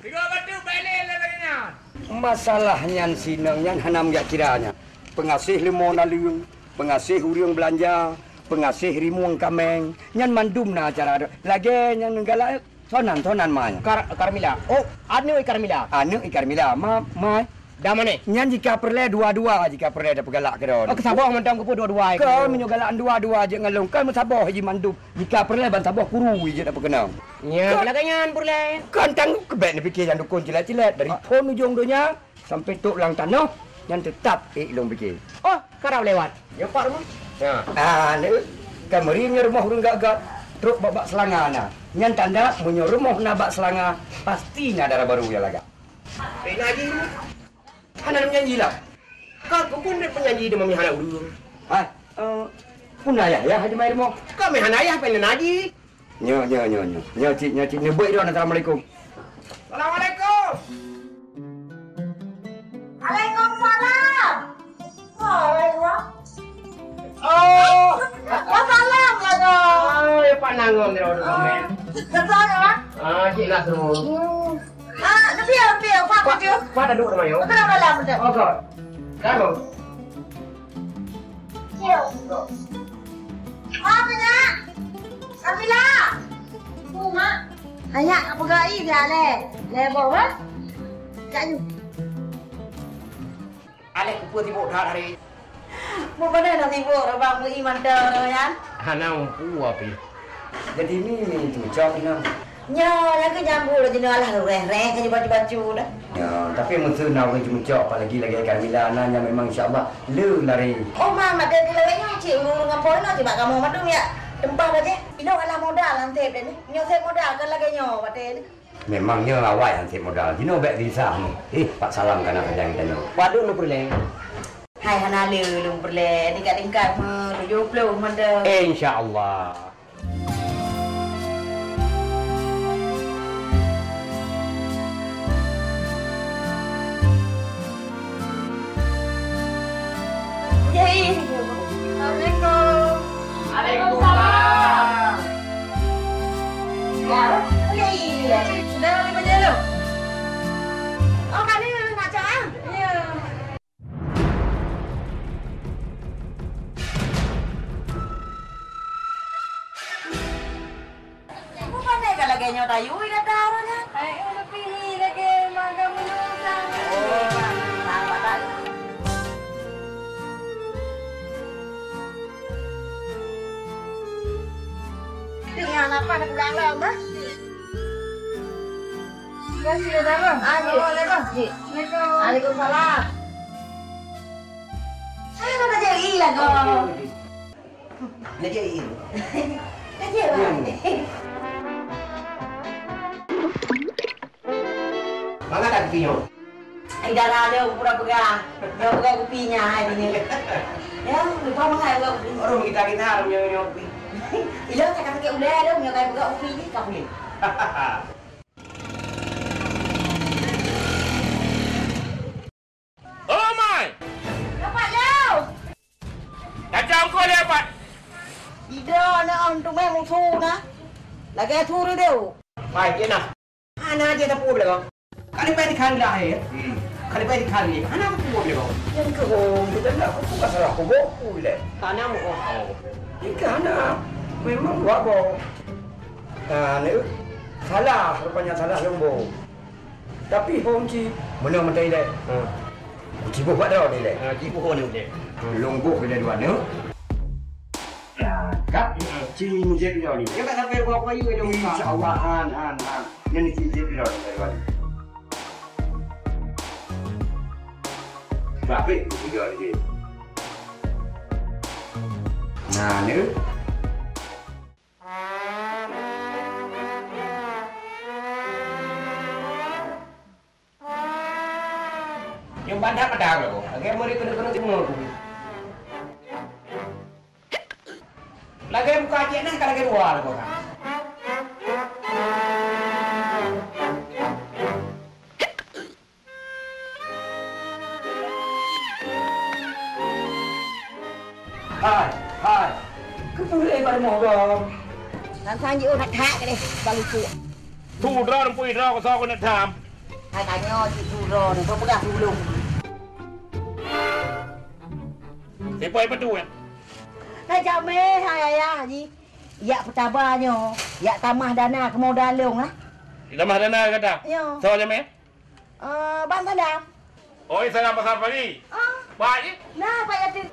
Tiga batu balik lagi nyan. Masalah nyan sinong nyan hana meujak kira nyan. Pengaséh leumô naleueng, pengaséh ureueng beulanja, pengaséh rimueng kaméng, nyan mandum na acara lagèe nyang neugalak. Sonan, sonan, mai. Kar-, Carmila. Oh, aneuk Carmila. Aneuk Carmila, ma-, mai. Dah manéh? Nyan jika peureulèe dua-dua jika peureulèe tapeugalak keudroe. Oh, keusaboh mantong keupeue dua-dua. Kon meunyoe galak dua-dua jeuet ngon lôn, kon meusaboh jih mandum. Jika peureulèe ban saboh kuru jeuet tapeukeunong. Nyan lagèe nyan peureulèe. Kon tang keubèk neupike nyang dukon cilet-cilet dari phôn ujong donya. Sampai trok lam tanoh, nyan teutap ék lôn pike. Oh, karab lewat. Nyoe pat rumoh? Ya. Ah, le. Ka meuri nyoe rumoh ureueng gat-gat, trok bak, bak seulanga na. Nyan tanda meunyoe rumoh na bak seulanga, pasti na dara barô nyang lagak. Pena jih rumoh. Hana nyan jih lah. Ka kukun dek penyanyi deungon hana ureueng. Hai, eh, pun ayah ya, Haji Mai rumoh. Ka meuhana ayah, pena jih. Nyoe, nyoe, nyoe, nyoe. Nyoe cit, nyoe cit. Nyoe beuet droe, assalamualaikum. Assalamualaikum. Waalaikumsalam. Waalaikumsalam. Oh. Wassalam lah kau. Oh, ya Pak Nangon dia orang. Kesal ya, Pak? Ah, cik nak semua. Hmm. Ah, tapi ya, tapi ya, Pak, Pak, tu. Pak dah duduk rumah, ya? Kenapa lah, betul? Oh, kau. Kau. Apa, Nya? Kamila! Tu, Mak. Ayak, apa gai dia, leh? Leh, bawa, Mak. Cak, you. Aleh kupeue sibuk that hari. Bukan dah sibuk, Abang, beri mantap, ya? Hana mampu, Abi. Jadi, ni, ni, tu, cok, ni. Nyoe, nyang keu jambu lôn jinoe alah reh-reh ka jibacu-bacu dah. Ya, tapi meuseu na ureueng jimucok, apalagi lagèe Carmila na, nyan memang insya Allah le lari. Oh, ma, mak, di lawét nyoe cit ureueng-ureueng gampông inoe cit bak kamoe mandum ya. Teumpat bajèe. Inoe alah modal anseb deh ni. Nyoe seb modal kan lagèe nyoe batèe ni. Memang nyoe awai anseb modal. Jinoe bèk bisa ni. Eh, Pak Salam kana sajan kita nyoe. Waduh, nu peureulèe. Hai, hana le lôn peureulèe, tingkat-tingkat meutujoh ploh mantong. Eh, insya Allah. Assalamualaikum. Waalaikumsalam. Dah, lima jam. Oh, kami nak cak, ah? Ya. Bukan deh, kalau lagèe nyoe tayue gata orang nyan. Ai, eh, tapi ni lagèe magang meunyoe sang. Oh, salah tak. Dengan apa nak pulang dah, Mbak? Terima kasih, Dara. Ah, jeuet. Assalamualaikum. Jeuet. Waalaikumsalam. Waalaikumsalam. Saya nak jadi lah, kau. Nak jadi. Nak jadi lah. Hmm. Mangat dah kupi nyoe? Ai, dara lé, pura peugah. Pura peugah kupi nyan, hai, bini. Ya, lupa mangat peugah kupi. Orang kita-kita, orang nyoe-nyoe kupi. Iya, sakit-sakit ulèe lé, nyoe kai peugah kupi ni, ka puléh. Oh, mai! Dapat lé! Kacau kau lé, Pat! Ida na untuk meh musuh na. Lagèe su reudeuh. Pai, keu na. Hana jeuet tapeubuet lé kau. Ka leubeh dikhan dah, eh. Hmm. Ka leubeh dikhan lé. Hana tapeubuet lé kau. Nyang keu, oh, kita nak kubu ka salah kubu, kubu lé. Hana mu, oh. Jika hana, memang dua boh. Nah, ni salah, rupanya salah lombo. Tapi phôn ci meunoe meutai lé. Ha. Ci boh bak droe ni lé. Ha, ci boh ni lé. Lôn boh keu dua neuk. Dah, kat. Ha. Ci mijép droe ni. Dia tak sampai buat bayu dia. Insya Allah, han, han, han. Ni ci mijép droe ni, dua ni. Tapi, tiga ni. Nah, ni. Nyoe bandak padang lagèe, lagèe meuri keuneuk-keuneuk timur. Lagèe muka cék nyan ka lagèe luwa lagèe ka. Hai, hai. Keupeue lé baroe moh gom? Sang-sang jiôh that-that deh, bak lupuk. Su droeneuh pui droe keusoe keuneuk tham. Hai tanyoe cit su droeneuh, soe peugah su lôn. Sipoi peue tu, eh? Hai jamé, hai ayah jih. Jak peutaba nyoe, jak tamah dana keu modal lôn lah. Tamah dana gata? Nyoe. Soe jamé? Eh, Bang Salam. Oi, Salam pasar pagi. Ah. Baik, eh? Nah, Pak Yatim.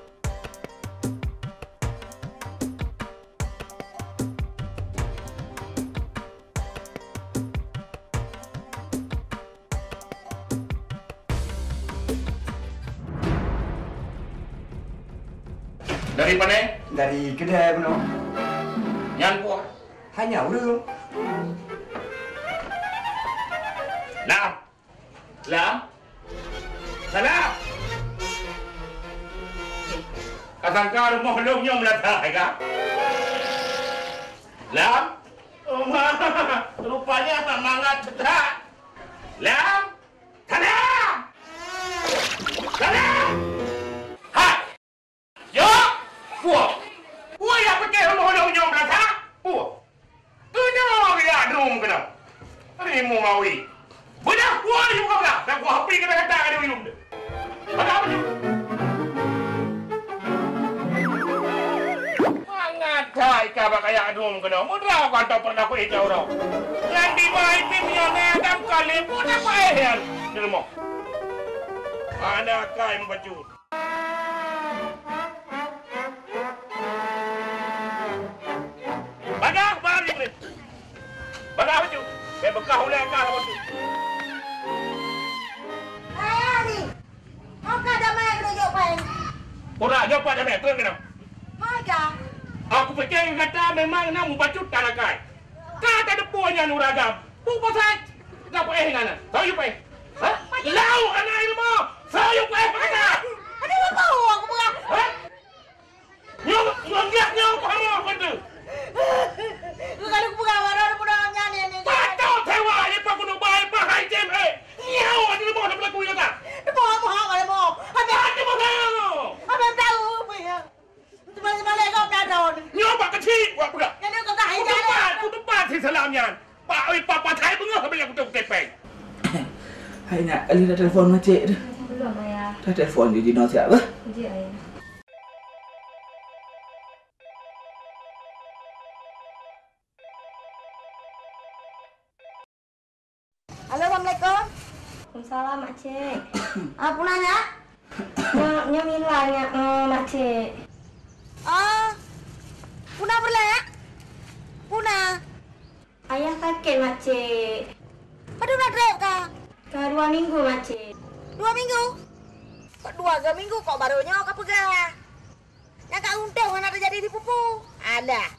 Dari pane? Dari keudè bunoe. Nyan peue? Hana ureueng. Lah. Lam? Salam! Ka sangka rumoh lôn nyoe meulatai ka? Lam? Oh, ma! Rupanya mangat that. Lam? Salam! Salam! Hai! Yo! Puwoe! Puwoe nyang peucéh rumoh lôn nyoe meulasak? Puwoe! Keunoe geujak dum keunoe! Rimueng awi! Beudôh puwoe yue buka blah! Dak kuah api keunoe gata ka duyum deh! Bagaimana? Mangat that ka bak kajak dum keunoe! Meudroe kantô peureulakue ija uroe! Nyan dima item nyoe na dam kalé pun apa eh nyan di rumoh! Hana kai meubacut! Bagaih, bagaih, Iblih! Bagaih bacut! Bèk beukah ulèe ka bacut! Hai, Ari! Ho ka damai keuneuk jok péng? Uroe jok péng damai, treun keunoe! Hai ka! Aku pike gata memang na mubacut talakai! Ka tateupeue nyan ureueng agam. Peue pasai? Ka peuéh nyan na? Soe yue peuéh? Hah? Lauk aneuk ilmu! Soe yue peuéh bak gata? Aduh, aku peugah. Hah? Nyoe, nyoe giah nyoe peuhamoh beutôi. Bukan aku peugah, baru aku peugah nyan, nyan, nyan. Patôt sewa, nyan pun keuneuk bai, pahai jem, eh. Nyoe aneuk ilmu nak berlaku, ya tak? Dia bohong, bohong, ada bohong. Ada. Ada bohong. Ada tahu, apa ya? Teuma-teuma lé gob na droeneuh. Nyoe bak keuchik, wak peugah. Nyan nyoe ka gah ija lé. Kuteumpat, kuteumpat si Salam nyan. Pak, oi, papa thai beungoh. Nyak kali dah telepon Makcik tu. Belum, Ayah. Dah telepon je jinoe siap bah. Jeuet, Ayah. Halo, assalamualaikum. Waalaikumsalam, Makcik. Ah, peue na nyak? Nyoe, nyoe Mila nyak, eh, Makcik. Oh, peue na peureulèe, nyak? Peue na? Ayah sakét, Makcik. Padum na trép ka? Ka dua minggu, Makcik. Dua minggu? Kok dua ga minggu, kok barô nyoe ka peugah? Nyang ka untông hana teujadi di pupu. Alah.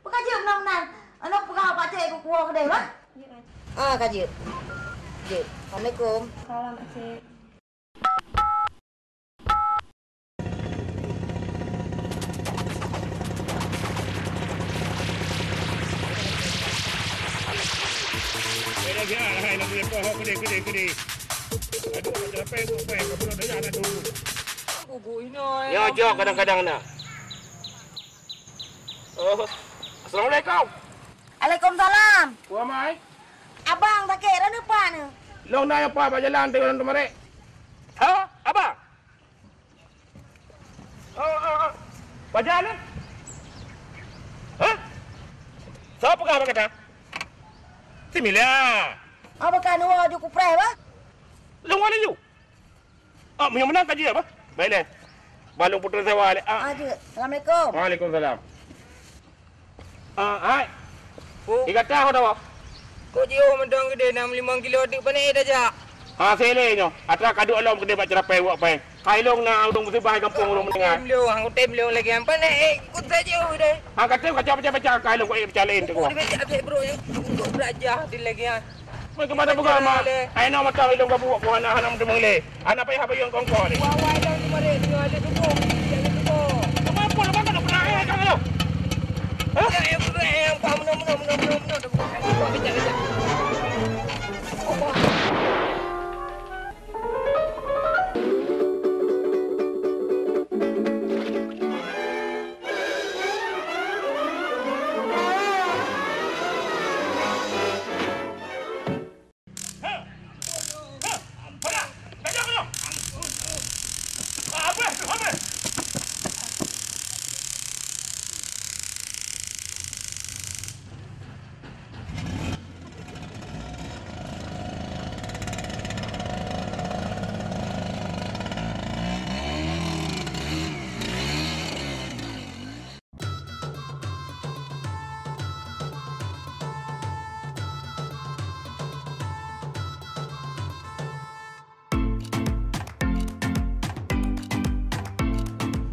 Peu ka jeuet meunan-meunan? Aneuk peugah bak Cek keu kuwoe keudeh, bah? Ah, ka jeuet. Jeuet. Assalamualaikum. Salam, Cek. Nyoe jok kadang-kadang na. Oh, assalamualaikum. Waalaikumsalam. Wah, Mai. Abang sakét, droeneuh pat nyoe? Lôn na nyang pat bak jalan, teungoh lôn teumarék. Ha? Abang? Oh, oh, oh. Bak jalan? Ha? Soe peugah bak gata? Si Mila. Abang ka neuwoe ju kupreh, bah? Lôn woe laju. Ah, meunyoe meunan ka jeuet, bah. Baik lé. Bah lôn putus sewa lé. Ah. Ah, jeuet. Assalamualaikum. Waalaikumsalam. Ah, hai. Pu. Di gata ho tawa. Kok jiôh mantong keudeh nam limong kilo teuk pané tajak? Ah, sele nyoe. Atra kaduek lom keudeh bak Ceurapée Wak Pée. Kai lôn na ureueng musibah gampông ureueng meundengar. Tem lôn, hang tem lôn lagèe nyan. Pané, eh, kok tajak jiôh keudeh? Ah, ka tem kacau pecah-pecah kai lôn kok pecah laén tu. Kok dipecah até bro, eh. Kok belajar di lagèe nyan. Mai keu mata peugah mak. Ai na mata ilong gabuek ku hana hana meuteumong lé. Hana payah bayeue kongko lé. Wah, wah, ilong di mari tu ada tubuh. Ada tubuh. Kemampuan apa kau pernah eh kau tu? Hah? Ya, ya, ya, ya, apa, menang, menang, menang, menang, menang. Kejap, kejap.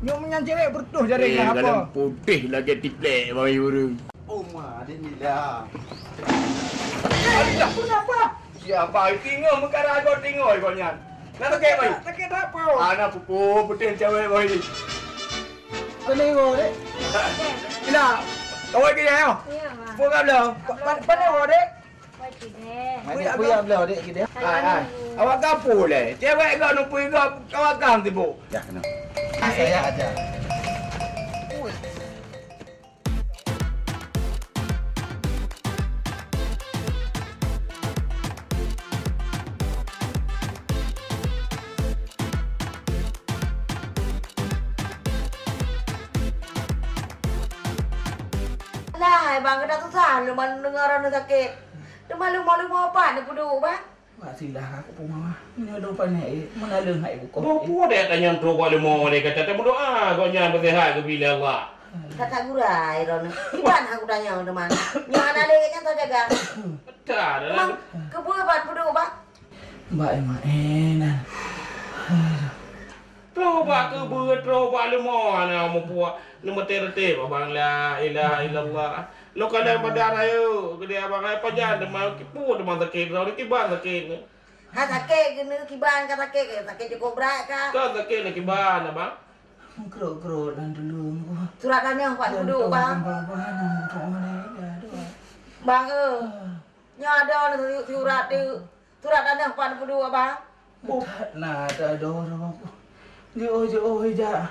Nyoe meunyan cewek bertuh jaring. Eh, lah apa? Dalam putih lagèe tiplek bang ureueng. Oh, ma, adik Mila. Adik, kenapa? Siapa? Tinggal mengkara kau tinggal kau nyan. Nak sakit, boy? Sakit apa? Anak pupu, putih cewek, boy. Kena ibu, dek. Ina, kawai ke ya? Ya, Ma. Buka belum? Pan, pan ibu, dek. Wai kideh. Mana puya belum, dek, kideh? Hai, hai. Awak kapu leh. Cewek kau numpui kau kawakan tibu. Ya, kena. Saya aja. Nah, hai bang, kena susah lé man deungoe droeneuh sakét. Teuma leumo-leumo pat neupeuduek, bang? Wah, silah aku pun mama. Nyoe dong panéh, eh. Meunan leueng hai bukon. Boh peue dek tanyong trok bak leumo lé gata, tameudoa gobnyan beuseuhat geubri lé Allah. Ka tagurai droeneuh. Kiban hana kutanyong teuma. Nyoe hana lé nyan tajaga. Dah, dah, dah. Memang keupeue ban peuduek, bang? Bak Ema, eh, nan. Troh bak keubeue, troh bak leumo, hana meupuak. Neumeutée-reutée abang, la ilaha illallah. Lôn kalon badan rayeuk, geudeh abang, hai pajan teuma, kipu teuma sakét droe, kiban sakét nyoe. Ha sakét keuneuk kiban ka sakét, sakét cukôp brat ka. Ka sakét nyoe kiban abang. Meukrot-krot lam tuleueng ku. Surat tanyoe pat peuduek, bang. Bang, bang, bang, bang, bang, aduh. Bang, eh. Ah. Nyoe adoe nyoe surat tu. Surat tanah pat peuduek, bang. That na, that adoe nyoe. Jiôh, jiôh ija.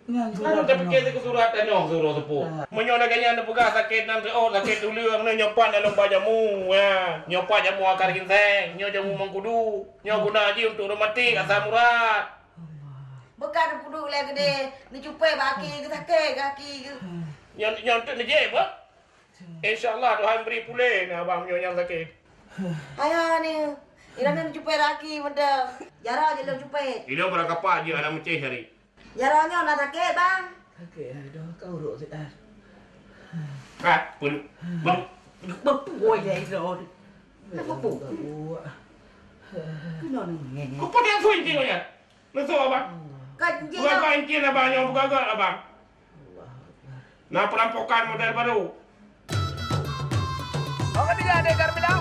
Nyan surat tanoh. Lalu tapike keu surat tanoh, suruh seupôt. Ah. Meunyoe lagèe nyan neupeugah sakét nan teuôt, sakét tuleueng, nyoe pat na lôn ba jamu, ya. Nyoe pat jamu akar ginseng, nyoe jamu mengkudu, nyoe guna jih untuk rematik, asam urat. Beuka neupeuduek lé keudéh, neucupet bak aki geuh sakét, gaki geuh. Nyoe, nyoe untuk neujép, bah? Insya Allah Tuhan bri puléh na abang nyoe nyang sakét. Ayah ni, ilôn neucupet laki meuda. Jaroe jih lôn cupet. Ilôn barangkapat jih aneuk meucéh hari. Jaroe nyoe na sakét, bang. Sakét, ai, dah kau rok sit, ai. Kat, pun, pun, pun, pun, ya, itu. Kenapa pun? Kenapa ni? Kau pun yang suin tengoknya. Leusok, abang. Ka jijak. Buka-buka engkin, abang, nyang buka-buka, abang. Na perampokan model baru. Apa dia, Dek Carmila?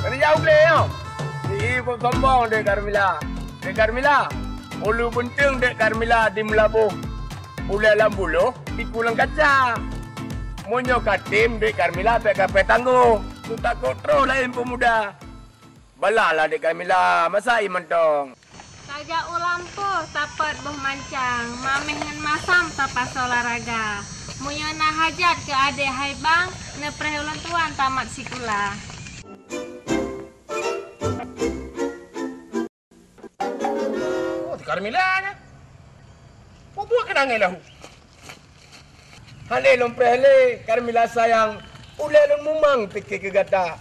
Kerja uleh, ya? Ih, buat sombong, Dek Carmila. Dek Carmila, ulu beunteng Dek Carmila di Meulaboh. Ulée lam buloh, tiku lam kaca. Meunyoe ka tem, Dek Carmila bèk kapai tanggong. Su takot troh laén peumuda. Balalah Dek Carmila, masa ie mantong. Tajak u lampôh tapot boh mancang, mamèh ngon masam tapasoe laraga. Meunyoe na hajat keu adék hai bang, neupreh ulôn tuan tamat sikula. Oh, si Carmila nyan. Peue buet keunan ngon lahu? Hana lôn preh lé, Carmila sayang, ulée lôn mumang pike keu gata.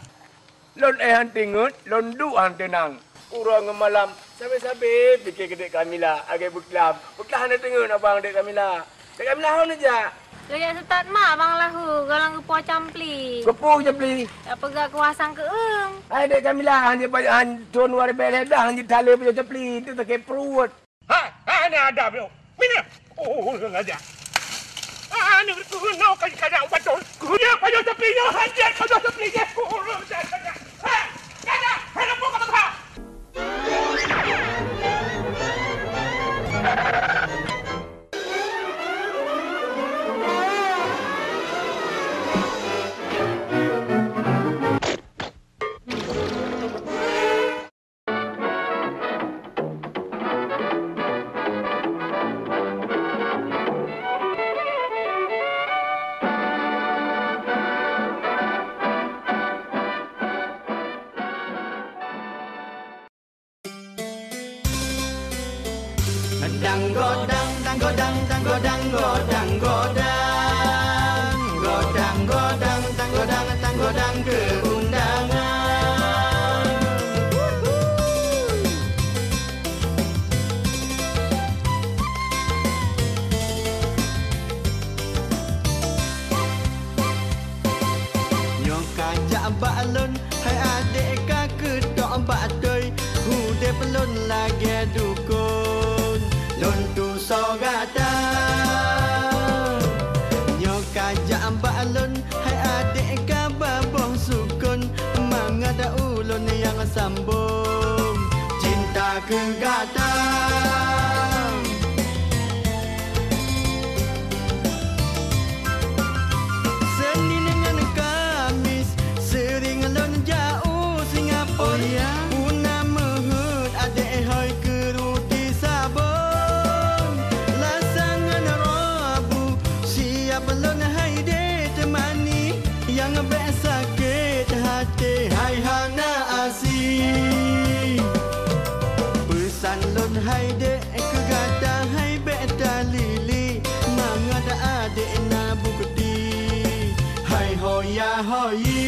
Lôn éh han teungeut, lôn duek han teunang. Uroe ngon malam, sabe-sabe pike keu Dek Carmila, lagée beuklam. Beuklam hana teungeut abang Dek Carmila. Dek Carmila, ho neujak? Geujak seutat ma bang lahu, goh lom geupo campli. Geupo campli? Tapeugah kuah sang keueung. Hai Dek Carmila, han jeuet pajoh, han thôn dua ribèe lhèe blah, han jeuet thalé pajoh campli, tu sakét pruet. Hai, hai, hana adab nyoe. Mina. Oh, ureueng aja. Ah, ni keunoe ka, ka jak ubat thôn. Keunoe pajoh campli nyoe, han jeuet pajoh campli nyoe. Oh, ureueng aja, aja. Hai, aja. Hai, lampu ka teuka. Dang godang, dang godang, dang godang, godang, godang. Godang, godang, dang godang, dang godang keu undangan. Nyoe ka jak bak lôn, hai adék ka keutok bak toi, udép lôn lagée dukon, lôn tusoe gata. Nyoe ka jak bak lôn, hai adék ka ba boh sukon, mangat ulôn nyang sambong cinta keu gata. Senin ngon Kamis seuring lôn jak u Singapura. Oh, ya? Puna meuheuet adék hôi keu ruti sabon. Lasa ngon Rabu siab lôn hai dé teumani, nyang bèk sakét até hai hana asi. Peusan lôn hai dé keu gata hai bèk talili, mangat adék na bukeuti hai hoya hoyi.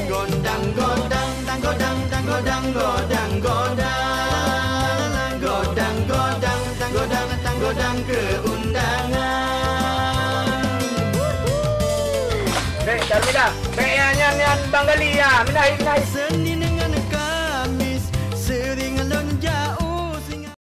Godang, godang, dang godang, dang godang, godang, godang. Godang, godang, dang godang, dang godang keu undangan. Bèk, Carmila, bèk nyan, nyan, nyan, Bang Gali, ya, minah, minah. Senin